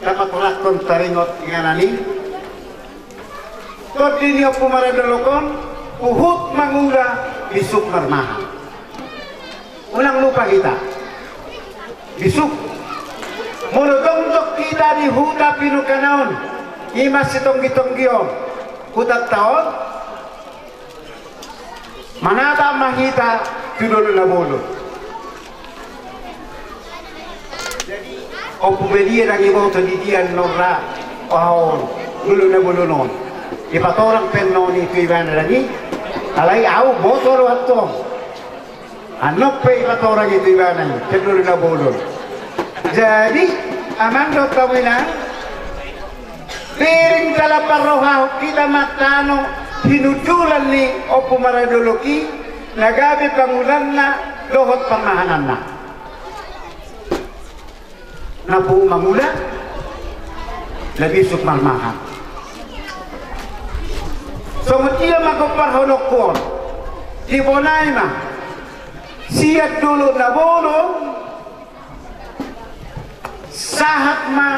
na patorangkon taringot inganan i. Tondi ni Ompu Maradolo on, huhut mangula bisuk marmahan. Unang lupa hita. Bisuk. Molo jongjong hita di huta Pinungka na on, i ma sitonggi-tonggi on. Hutanta on. Manatap ma hita tu dolok na bolon. Jadi, Ompu Badia ndang diboto di dia annon ra, aha on, dolok na bolon on. Dipatorang pe annon i tu ibana ndang i, alai ahu boto do antong. Annon pe dipatorang i tu ibana i, tu dolok na bolon. Jadi, amang dohot hamu inang, piring jala parrohahon hita ma tano hinundulan ni Ompu Maradolo i, na gabe pangulanna dohot parmahananna. Na boha mangula, na bisuk marmahan. Songon dia ma gomparhononku on, dibonai ma sian dolok na bolon, sahat ma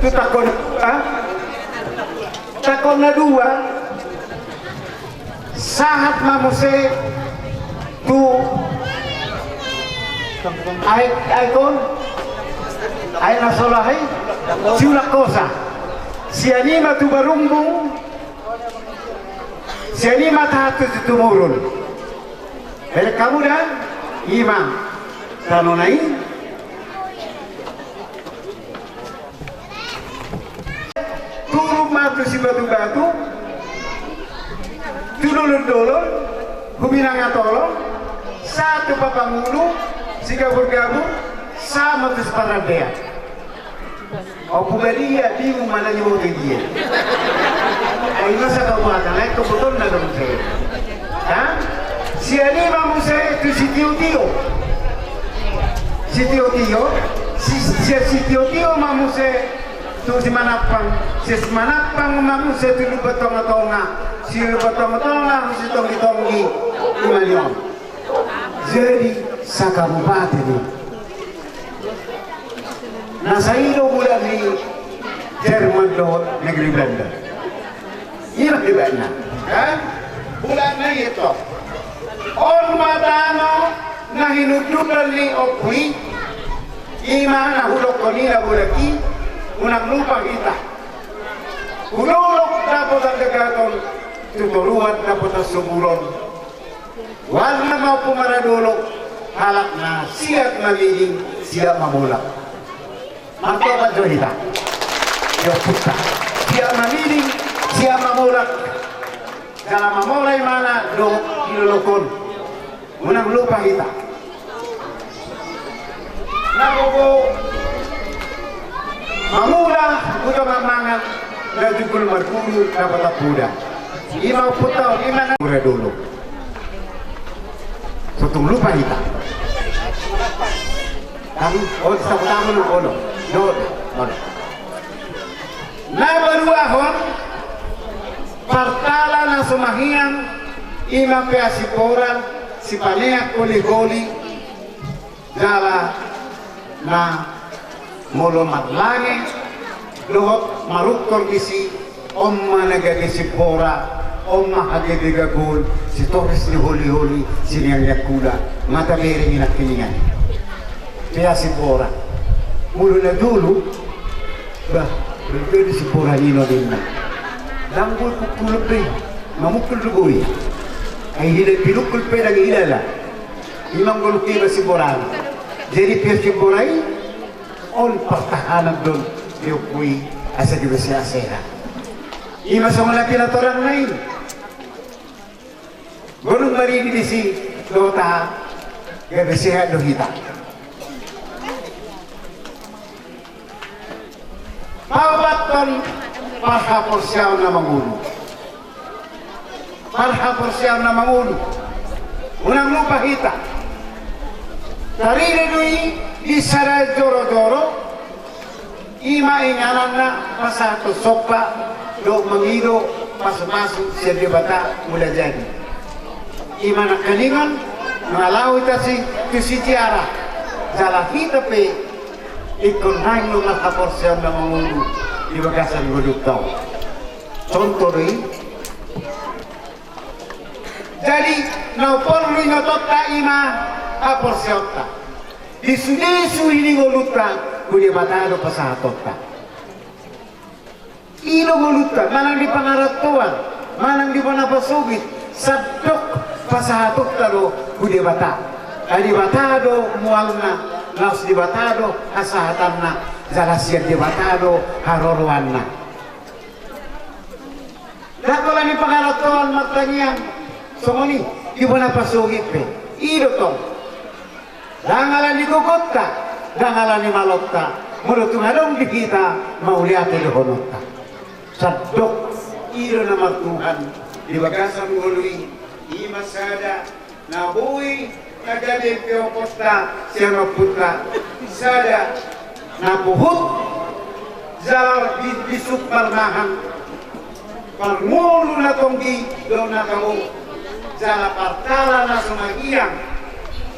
tu tangko na dua, ah? Tangko na dua, sahat ma muse tu aek, aek on, aek na solah i, Siulak Hosa. Sian i ma tu Barumbung, sian i ma tahat tu Situmorun. Bereng hamu da, i ma tanona i. Turun ma tu Sibatubatu, tu Dolondolon, Hubinangatolon, sahat tu Papangulu, Sigaburgabur, sahat ma tu Siparandean. Ompu Badia, bingung ma na diboto dia. Ai masa kau mata naik kebetulan na dong saya. Ha? Sian i ma muse tu Sitiotio. Sitiotio, si, si, Sitiotio ma muse tu Simanampang, si Simanampang ma muse tu Lumban Tongatonga, si Lumban Tongatonga, Sitonggi-tonggi, i ma nion. Jadi, sakabupaten i. Na sai do bulan ni Jerman dohot negeri Belanda. I ma hebatna, kan? Bulan na i tong. On ma tano na hinundulan ni ompu i, i ma na hudokkon i na bolak i, unang lupa hita. Hudolok dapotan Dagaton, tu toruan dapotan Soburon. Warna ma Ompu Maradolo, halak na siat mamiding, siat mamolak. Martopan jo hita. Di ompunta. Siat mamiding, siat mamolak. Jala mamora imana dohot di lolok on. Unang lupa hita. Na gogo mamora huta mamangana, na jugul marguru na patap poda. I ma ompunta on, i ma na mura dolo. Sotung lupa hita. Kan, oh, sisa kutamu, oh, no. No, no. Na paduahon, partala na sumahiang, i ma Peasimbora, sipaneang holiholi, jala na molo marlange dohot marungkor disi, on ma na gabe simbora, on ma hagabegabeon, sitorus ni holiholi, sineangnea hula, mata bereng i nangkiningan. Peasimbora. Molo na dulu, bah, boi do simbora ni on ninna. Ndang boi pungkul be, mamungkul do boi. Ai hita pinungkul pe ndang hilala. I ma ngoluk iba simborana. Jadi Peasimbora i, on partahanan do on di ompu i, Asa gabe sehat-sehat. Ima songon na pinatorangna i. Godang maridi disi dohot aha, gabe sehat do hita. Paopathon, parhaporseaon na mangolu. Parhaporseaon na mangolu. Unang lupa hita. Tarida do i di sada joro-joro, ima ingananna pasahathon somba dohot mangido pasu-pasu sian Debata Mulajadi. Ima nangkiningan, mangalaho hita si, tu sijarah. Jala hita pe ingkon naeng do marhaporseaon na mangolu di bagasan ngolunta on. Contoh do i. Jadi, na porlu inotonta ima haporseaonta. Di sude suhi ni ngolunta, tu Debata do pasahatonta. I do ngolunta, manang di pangarantoan, manang di bona pasogit, sandok pasahatonta do tu Debata. Ai Debata do mualna, laos Debata do hasahatanna, jala sian Debata do haroroanna. Ndang holan di pangarantoan martangiang songon i, di bona pasogit pe i do tong. Ndang ala ni gogonta, ndang ala ni malonta, molo tung adong di hita mauliate dohononta. Sandok i do na martuhan di bagasan ngolu i, ima sada na boi na gabe pioponta sian ompunta, sada na puhut jala bi-, bisuk marmahan, parngolu na tonggi dohot na tabo, jala partala na so magiang,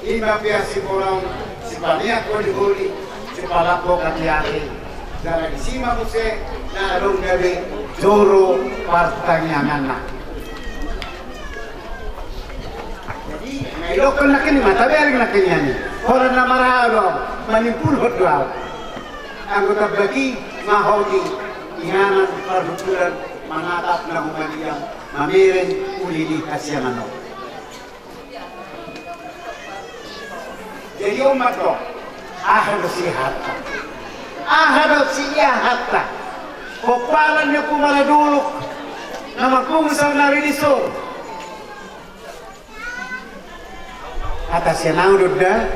ima pea sipolong, sipaneang holi-holi, sipalambok ate-ate, jala disi ma muse na adong gabe joro partangianganna. Jadi, na idokkon nangkin i ma, tabereng nangkin i. Holan na marhaha do ahu, manimpulhon do ahu. Anggo tambak i, mahot i, inganan parhundulan, manatap na humaliang, mamereng uli ni hasiangan on. Jadi on ma tong, aha do siahatta? Aha do siahatta? Pomparan ni Ompu Maradolok na marpungu saonari dison. Hata sian ahu do da,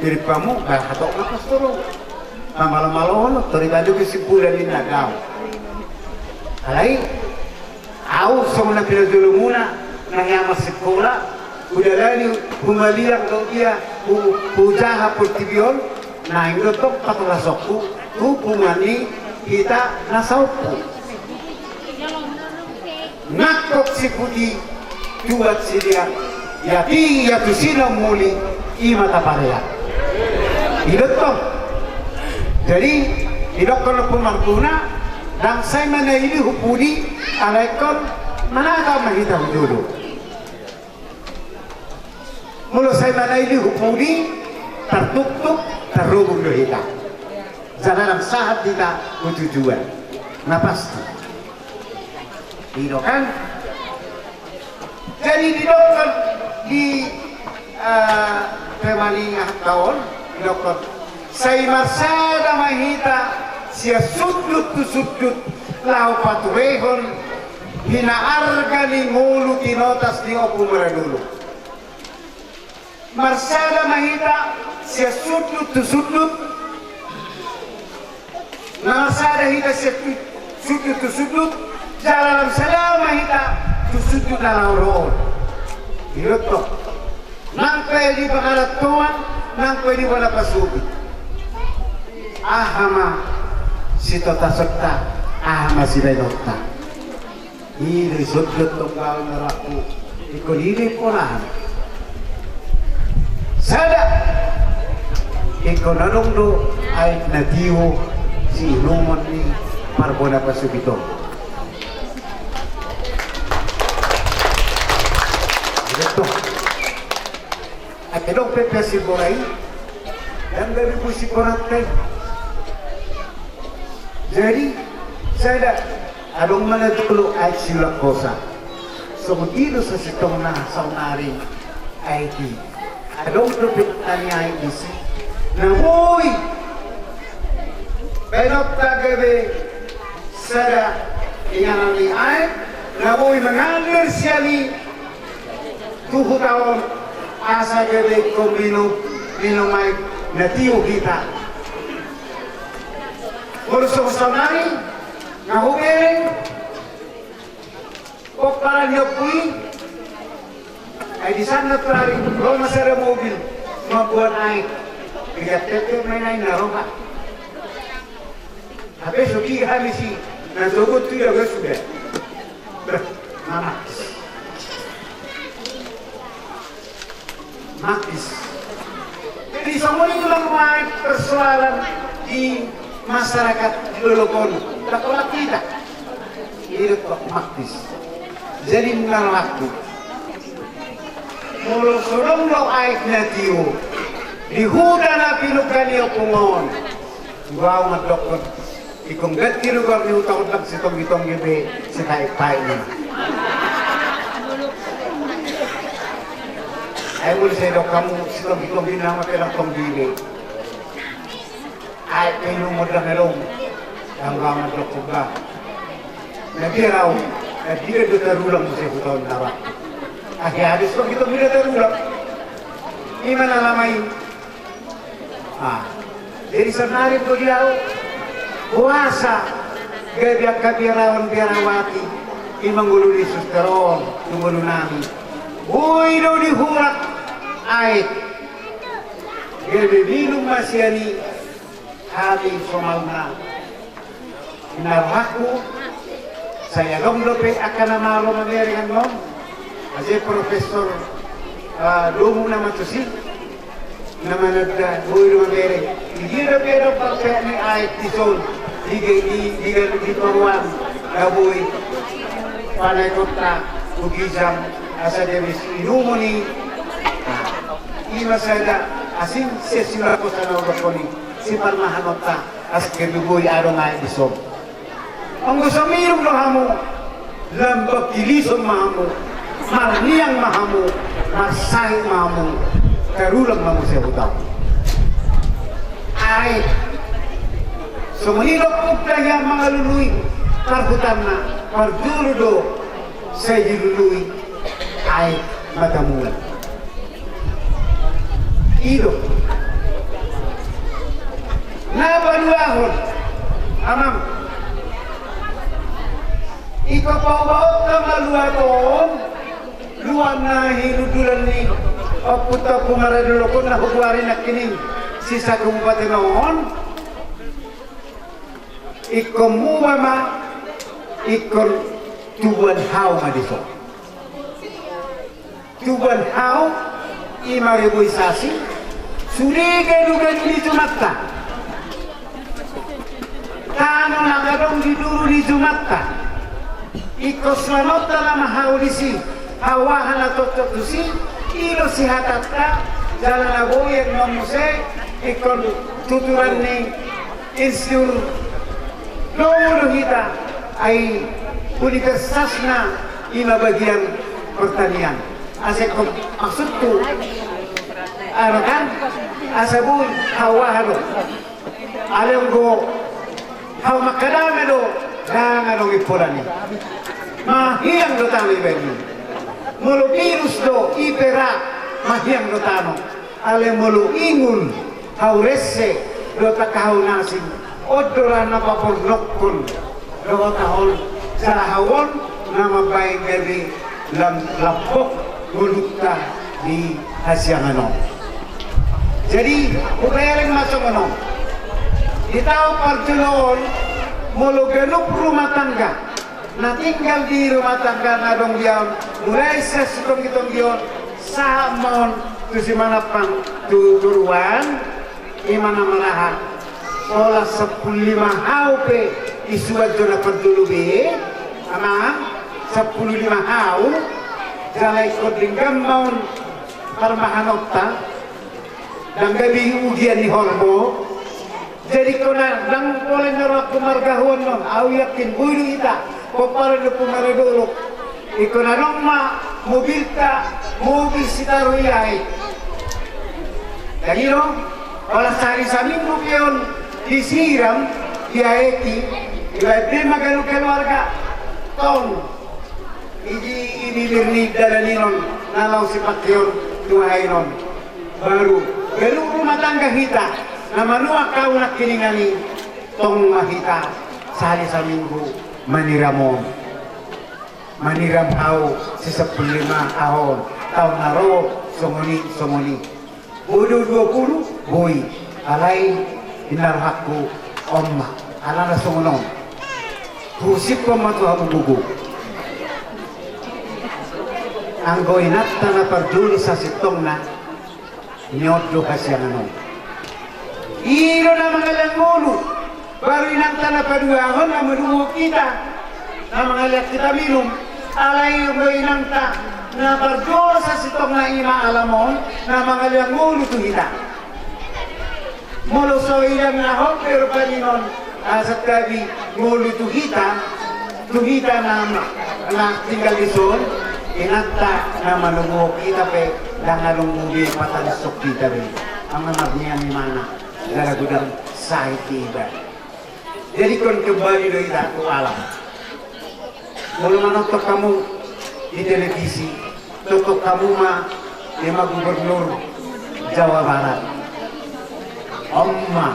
mirip hamu, ba hatop ma pastor on. Pamalo-malo on, tori baju kesimpulan ni nadau. Alai, ahu songon na pinajolomuna, na hea marsikola, hudalani humaliang do ia, hu-, hujaha portibi on, naeng do tong patolasonku tu punguan ni hita na saompu. Nangkok si Puti, tuat si Liat, ia ti, ia tusi na muli, ima taparea. I do tong. Jadi, idokkon Ompu Marguna, ndang sai manaili hu pudi, alai ingkon manata ma hita hu jolo. Molo sai manaili hu pudi, tartuktuk, tarrobung do hita. Jala ndang sahat hita hu tujuan. Na pasti. I do kan? Jadi didokkon di, eh, pemalinga taon, didokkon. Sai marsada ma hita sian sundut tu sundut laho paturehon hinaarga ni ngolu tinotas ni Ompu Maradolok. Marsada ma hita sian sundut tu sundut. Marsada hita sian tu-, sundut tu sundut. Jala lam sada ma hita tu sundut na laho ro on. I do tong. Nang pe di pangarantoan, nang pe di bona pasogit. Aha ma sitotasonta, aha ma sibaenonta. I do i sundut tong gaol na rambu. Ingkon i do i polahan. Sada. Ingkon adong do aek na tio siinumon ni parbona pasogit on. I do tong. Ate dong pe pe siborai. Ndang gabe boi siborai. Jadi, sada, adong ma na jolo aek siulak hosa. Songon i do sasintongna saonari aek i. Adong dope tani aek disi. Na boi. Baenonta gabe sada inganan ni aek na boi mangalir sian i tu huta on, asa gabe ingkon minum, minum aek na tio hita. Molo songon saonari, nga hubereng pomparan ni ompu i. Ai di sana tu ari ro ma sada mobil mamboan aek. Piga tete ma i na ro, Pak. Hape so piga hami si na sogot tu dia sudah. Bah, mamakis. Makis. Jadi songon i tulang, baen persoalan di masyarakat di dolok on. Dapolat kita. Ido tok makis. Jadi nunga laku. Molo so dong do aek na tio di huta na pinungka ni ompung on. Dua au mandokkon. Ingkon ganti do goar ni huta on, ndang sitonggi-tonggi be, sitaek-taek ni. Ai molo sai dok hamu sitonggi-tonggi nama pe ndang tonggi be. Aek pe inumon ndang adong. Ndang dua au mandokkon ba. Na biar au, na dia do tarulang muse huta on na ba. Akhir habis kok kita muda tarulang. Ima na lama i. Ah, jadi saonari do di au boasa gabe angka biaraon biarawati i mangolu ni suster on tu ngolu nami. Boi do dihurak aek gabe minum ma sian i. Hami somalna. Na rohangku, sai adong dope angka na malo mamereng annon, asa profesor, ah, domu nama tusi, na mananda boi do mamereng. Di dia dope adong parpeak ni aek dison, di, di, di, di toruan, na boi panaekonta tu ginjang, asa dia bisa inumon i. Nah, ima sada asing sesi lakosan na udokkon i, siparmahanonta. Asa gabe boi adong aek dison. Anggo so minum do hamu, lambang kilison ma hamu, marniang ma hamu, marsahit ma hamu, tarulang ma muse huta on. Aek. Songon i do punta ia mangalului parhutanna, parjolo do sai dilului aek Matamuan. I do. Na paduahon, amang. Ingkon paubaonta ma luat on, luat na hinundulan ni ompunta Ompu Maradolok on na hugoari nangkining sisa kabupaten on. Ingkon muba ma, ingkon tubuan hau ma dison. Tubuan hau, i ma reboisasi, sude ganuganuan ni jumanta. Tano na adong di duru ni jumanta. Ingkon suanonta nama hau disi, hau aha na cocok tusi, i do sihatanta, jala na boi annon muse, ingkon tuturan ni Insinyur Domo do hita, ai universitasna i ma bagian pertanian. Asa ingkon maksudku, anu kan, asa boi hau aha do. Alai anggo hau mangkadame do, ndang adong impolan i. Mahiang do tano ibaen i. Molo virus do, ipera, mahiang do tano. Alai molo ingul, hau rese, dohot angka hau na asing, on do ra na pabornongkon dohot hau on, jala hau on na mambaen gabe lam-, lambok ngolunta di hasiangan on. Jadi, hubereng ma songon on. Di taon parjolo on, molo ganup rumah tangga na tinggal di rumah tangga na adong di on, mulai sian sitonggi-tonggi on, sahat ma on tu Simanapang tu toruan, i ma na maraha. Pola sampulu lima hau pe i suan jo na parjolo be, amang, sampulu lima hau, jala ingkon denggan ma on parmahanonta, ndang gabe ujian ni horbo. Jadi ingkon na ndang pola na rohangku margahuon on, au yakin boi do hita pomparan ni Ompu Maradolok. Ingkon adong ma mobilta, mobil sitaruhi aek. Jadi do, pola sahali saminggu pe on disiram, Diaeki, dibaen be ma ganup keluarga. Tong, i di bibir ni dalan i on, na laho sipangkeon tu aha i on. Baru ganup rumah tangga hita, na manuan hau nangkiningan i. Tong ma hita sahali saminggu maniram on. Maniram hau si sampulu lima, aha on, taon na ro songon i, songon i. Boi do dua pulu, boi. Alai inna rohangku, on ma, alana songon on. Husiphon ma tu hamu gogo. Anggo inanta na parjolo sasintongna, nion do hasiangan on. I do na mangalean ngolu. Baru inanta na paduahon na manuhuk hita, na mangalean hita minum. Alai anggo inanta na parjolo sasintongna, i ma alam on, na mangalean ngolu tu hita. Molo so idang na hot be rupani on, asa tabi ngolu tu hita, tu hita na, na tinggal dison, inanta na manuhuk hita pe ndang adong be patalison hita be. Anggo marnian imana, gara godang sahit di iba. Jadi ingkon kembali do hita tu alam. Molo manonton hamu di televisi, tonton hamu ma, i ma Gubernur Jawa Barat. On ma,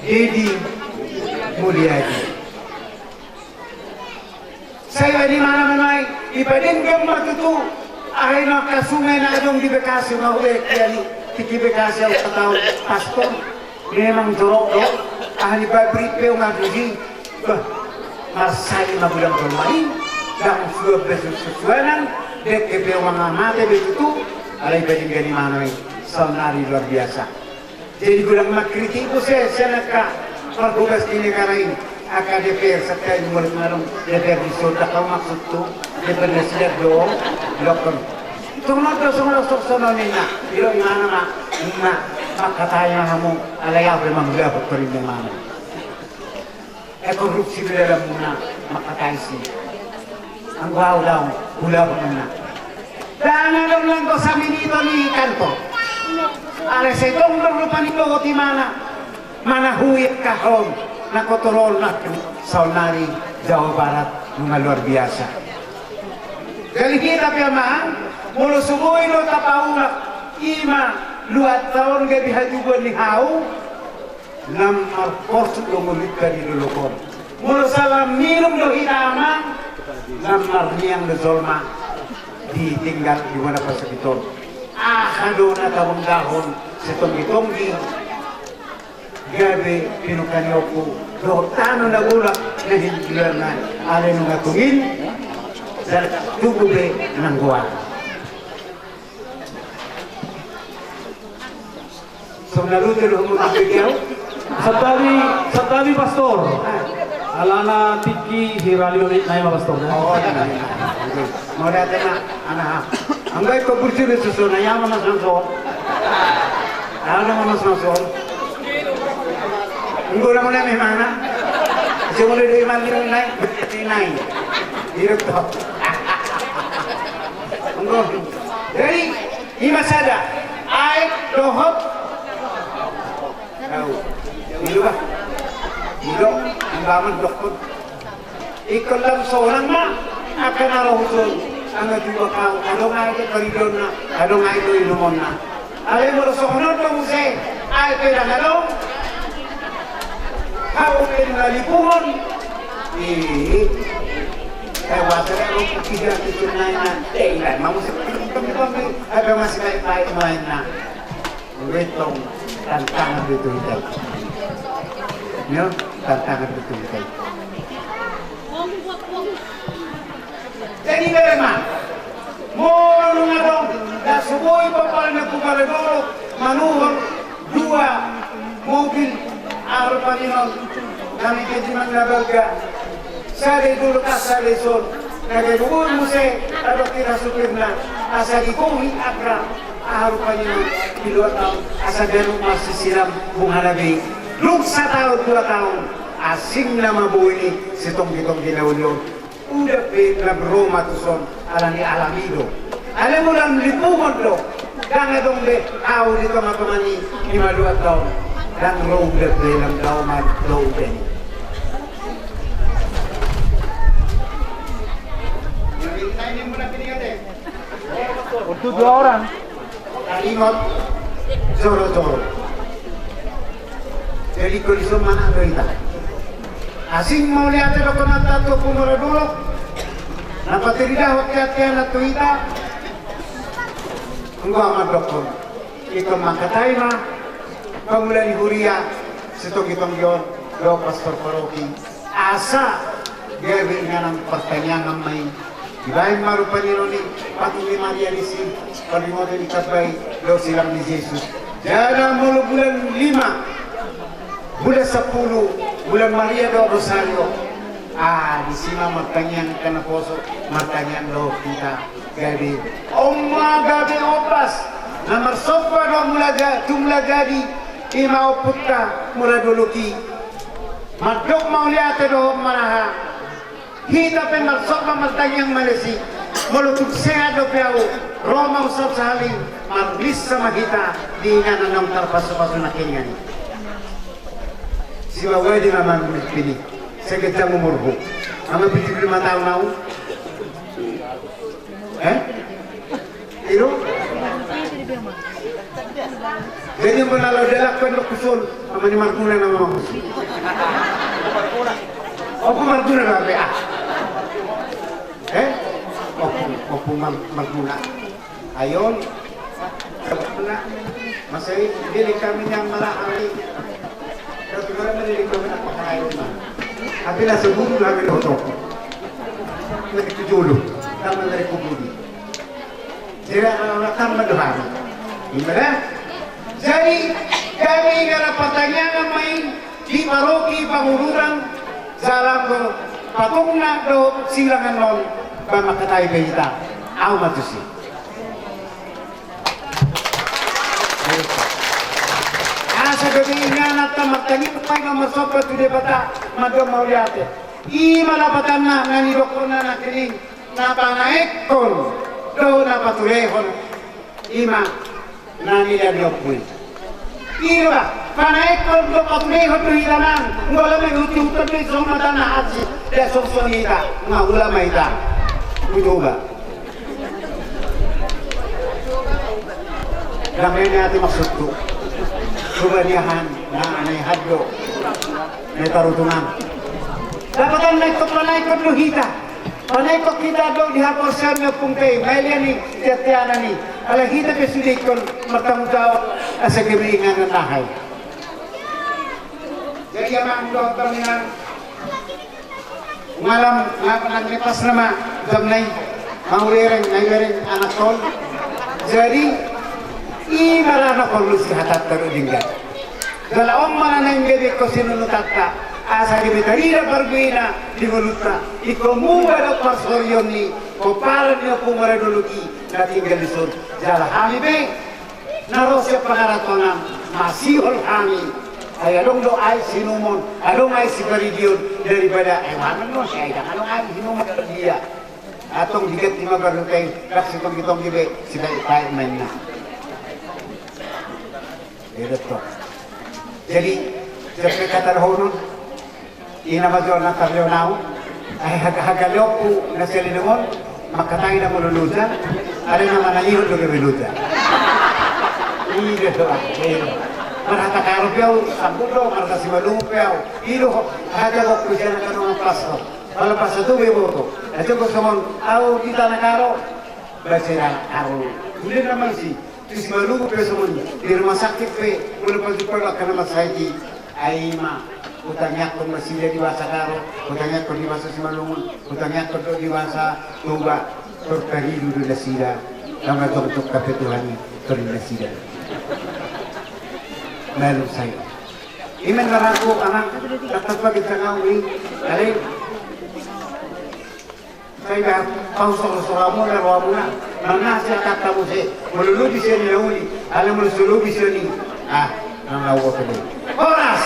Deddy Mulyadi. Sai bani mana menai, dipadenggan ma tutu. Aha i na angka sungai na adong di Bekasi, nga hu be kiali, tingki Bekasi au patau pastor. Memang jorok do. Aha ni pabrik pe nga tusi. Bah, marsai ma godang jolma i. Ndang suan be susuanan. Dengke pe nga mate be tutu. Alai dipadenggan imana i, saonnari luar biasa. Jadi godang mangkritik muse sian angka parhobas di negara i, angka DPR. Sangkali molo tung adong DPR dison, ndang hau maksudhu, DPR na sidar do. Dokkon, tung adong do songon songon i na. Didok imana ma, na mangkatai ma hamu, alai au pe mangulahon tor imana. E, korupsi do dalanmuna, mangkatai si. Anggo au daong, hulahon na. Ndang adong nanggo saminiton i kantor. Alai sai tong do rupani dohot imana. Manahui angka hon, na kotor on na saonnari Jawa Barat nunga luar biasa. Jadi hita pe amang, molo so boi do tapaulak, i ma luatta on gabe hatubuan ni hau. Lam marporsuk do ngolunta di dolok on. Molo sala minum do hita amang, lam marniang do jolma ditinggal di bona pasogit on. Aha do na tabanggahon sitonggi-tonggi gabe pinungka ni ompu dohot tano na bolak na hinjulana, alai nunga tung i, jala tubu be nanggo aha. Songon na rute do hamu mambege au. Santabi, santabi pastor. Alana tingki hira lima menit nai ma pastor. Oh, iya, iya. Mau datang na, anak. Anggo ikon burju di susu na, iya ma mas langsung. Ada ma mas langsung. Anggo na mana memang na. Semua di mana nai, nai. Hidup toh. Anggo. Jadi, i ma sada, aek dohot. Au. Ido bah. Ido, imbaman dokkon. Ingkon lam sonang ma angka na ro huson, angka tubu hau, adong aek do paridionna, adong aek do inumonna. Alai molo songon on do muse, aek pe ndang adong. Hau pe na lipungon. Ih. Eh, wasa da ro putih dia tutur naina. Eh, inda ma muse. Ada masih baik-baik main na. Betong tantangan betul hita i. Tantangan betul hita i. Jadi bere ma, molo nunga adong, da so boi papalan na pupala dolo, manuhor dua mobil, aha do paningon, nami kejiman na balga, sada i dolo ka sada i son, na gabe boi muse, adong hira supirna, asa digohi angka, aha do paningon, di luar taon, asa ganup marsisiram, bung hana be, dung sataon dua taon, asing nama boi ni, sitonggi-tonggi na uli on. Uda pe lam ro ma tuson, alani alami do. Alai molo lam lipungon do, ndang adong be hau di tonga-tonga ni, di maluat taon. Dan rou dan belang dauman rou dan. Untuk dua orang. Ingot joro-joro. Jadi kondisi mana do ita. Asing mauliate dohononta tu Ompu Maradolo. Na patirida hoki ate anak tu ita. Enggo aman dokon. Ito mangkatai ma pangula ni huria, sitonggi-tonggi on, dohot pastor paroki. Asa gabe inganan partangiangan ma i. Dibahen ma rupani roni patung ni Maria disi, paringoton ni Tambai dohot silang ni Jesus. Jala molo bulan lima, bulan sampulu, bulan Maria dohot Rosario. Ah, disi ma martangiang hita naposo, martangiang dohot hita. Gabe on ma gabe ombas na marsomba dohot Mula Ja-, tu Mula Jadi, i ma ompunta mula dolok i. Mandok mauliate dohot manaha. Hita pe marsomba martangiang ma disi. Molo tung sehat dope ahu, ro ma ahu sahali, marmisa ma hita di inganan naung tarpasupasu nangkiningan i. Sibawa di ma marmisa pini. Sai ganjang umurhu. Ama pitu pulu lima taon ahu. Eh? Ido? Jadi molo na laho dalan pe ndok huson, ama ni marguna nama mamus. Ompu marguna do hape ah. Eh? Ompu, ompu mar-, marguna. Ayo. Masa i, dia di kami yang malah hari. Tapi kalau dia di kami nak pakai rumah. Tapi lah sebelum kami foto. Lagi tujuh dulu. Kami dari kubudi. Jadi anak-anak kami dohani. Gimana? Jadi kami gara pertanyaan main. Di paroki Pangururan, jala anggo patungna dohot silangan on, ba mangkatai be hita, ahu ma tusi. Asa gabe inganan ta martangiang, paima marsomba tu Debata, mandok mauliate. I ma lapatanna na nidokkonna nangkining, na panaekkon dohot na patulehon. I ma na nilehon ni ompu i. Ido ba, panaekkon do patulehon do hita nang, nggo lam ma i hutihutihon do i songon mata na hansit, dia songon i hita, nga ula ma hita. Ujo ba. Dang mene ate maksudku. Coba ni ahan, na, na i hado. Na i tarutungan. Lapatanna i panaekkon do hita. Panaekkon hita do di haporseaon ni ompungta i, maelehon i, tiatianan i. Alai hita pe sude ingkon martanggung jawab, asa gabe inganan nahai. Jadi amang dohot inang, malam, malam nang lepas nama, jam nai, mau lereng, nai lereng, anak tol. Jadi, i ma ra na porlu sihatanta do denggan. Jala on ma na naeng gabe ingkon sinunutanta, asa gabe tarida parbuena di ngolunta, ingkon muba do parsorion ni pomparan ni Ompu Maradolok i na tinggal dison. Jala hami pe na ro sian pangaratongan, masihol hami. Ai adong do aek sinumon, adong aek siparidion, daripada hewan do, sai dang adong aek sinumon dia. Antong diganti ma baru tai, dang sitonggi-tonggi be, sipaek-paek ma inna. Jadi, jadi hata dohonon, ina ma jo na tarlehon ahu, ai haga-, hagaleonku na saleleng on, mangkatai na molo loja, alai na manangihon do gabe loja. Ido do, ido. Marhata karo pe ahu, sambut do, marhata simalungun pe ahu. Ido, haga gokku sian angka dongan pastor. Pala pastor tu be boto. Aja gok songon, ahu di tanah karo. Basa na karo. Sude na mansi. Tu simalungun pe songon i, di rumah sakit pe, molo pajumpang angka na marsahit i, ai ma, hutangiangkon ma nasida di basa karo, hutangiangkon di basa simalungun, hutangiangkon do di basa Toba, tor taridu do nasida, na jongjong hape Tuhan i, tor di nasida. Malum sai. I ma na rohangku, anak, tatap bagi tangau i, alai. Sai ba, pausor-usoramuna, rohamuna, manang sian angka muse, molo lobi sian i na uli, alai molo so lobi sian i, ah, nang na uboto be. Horas!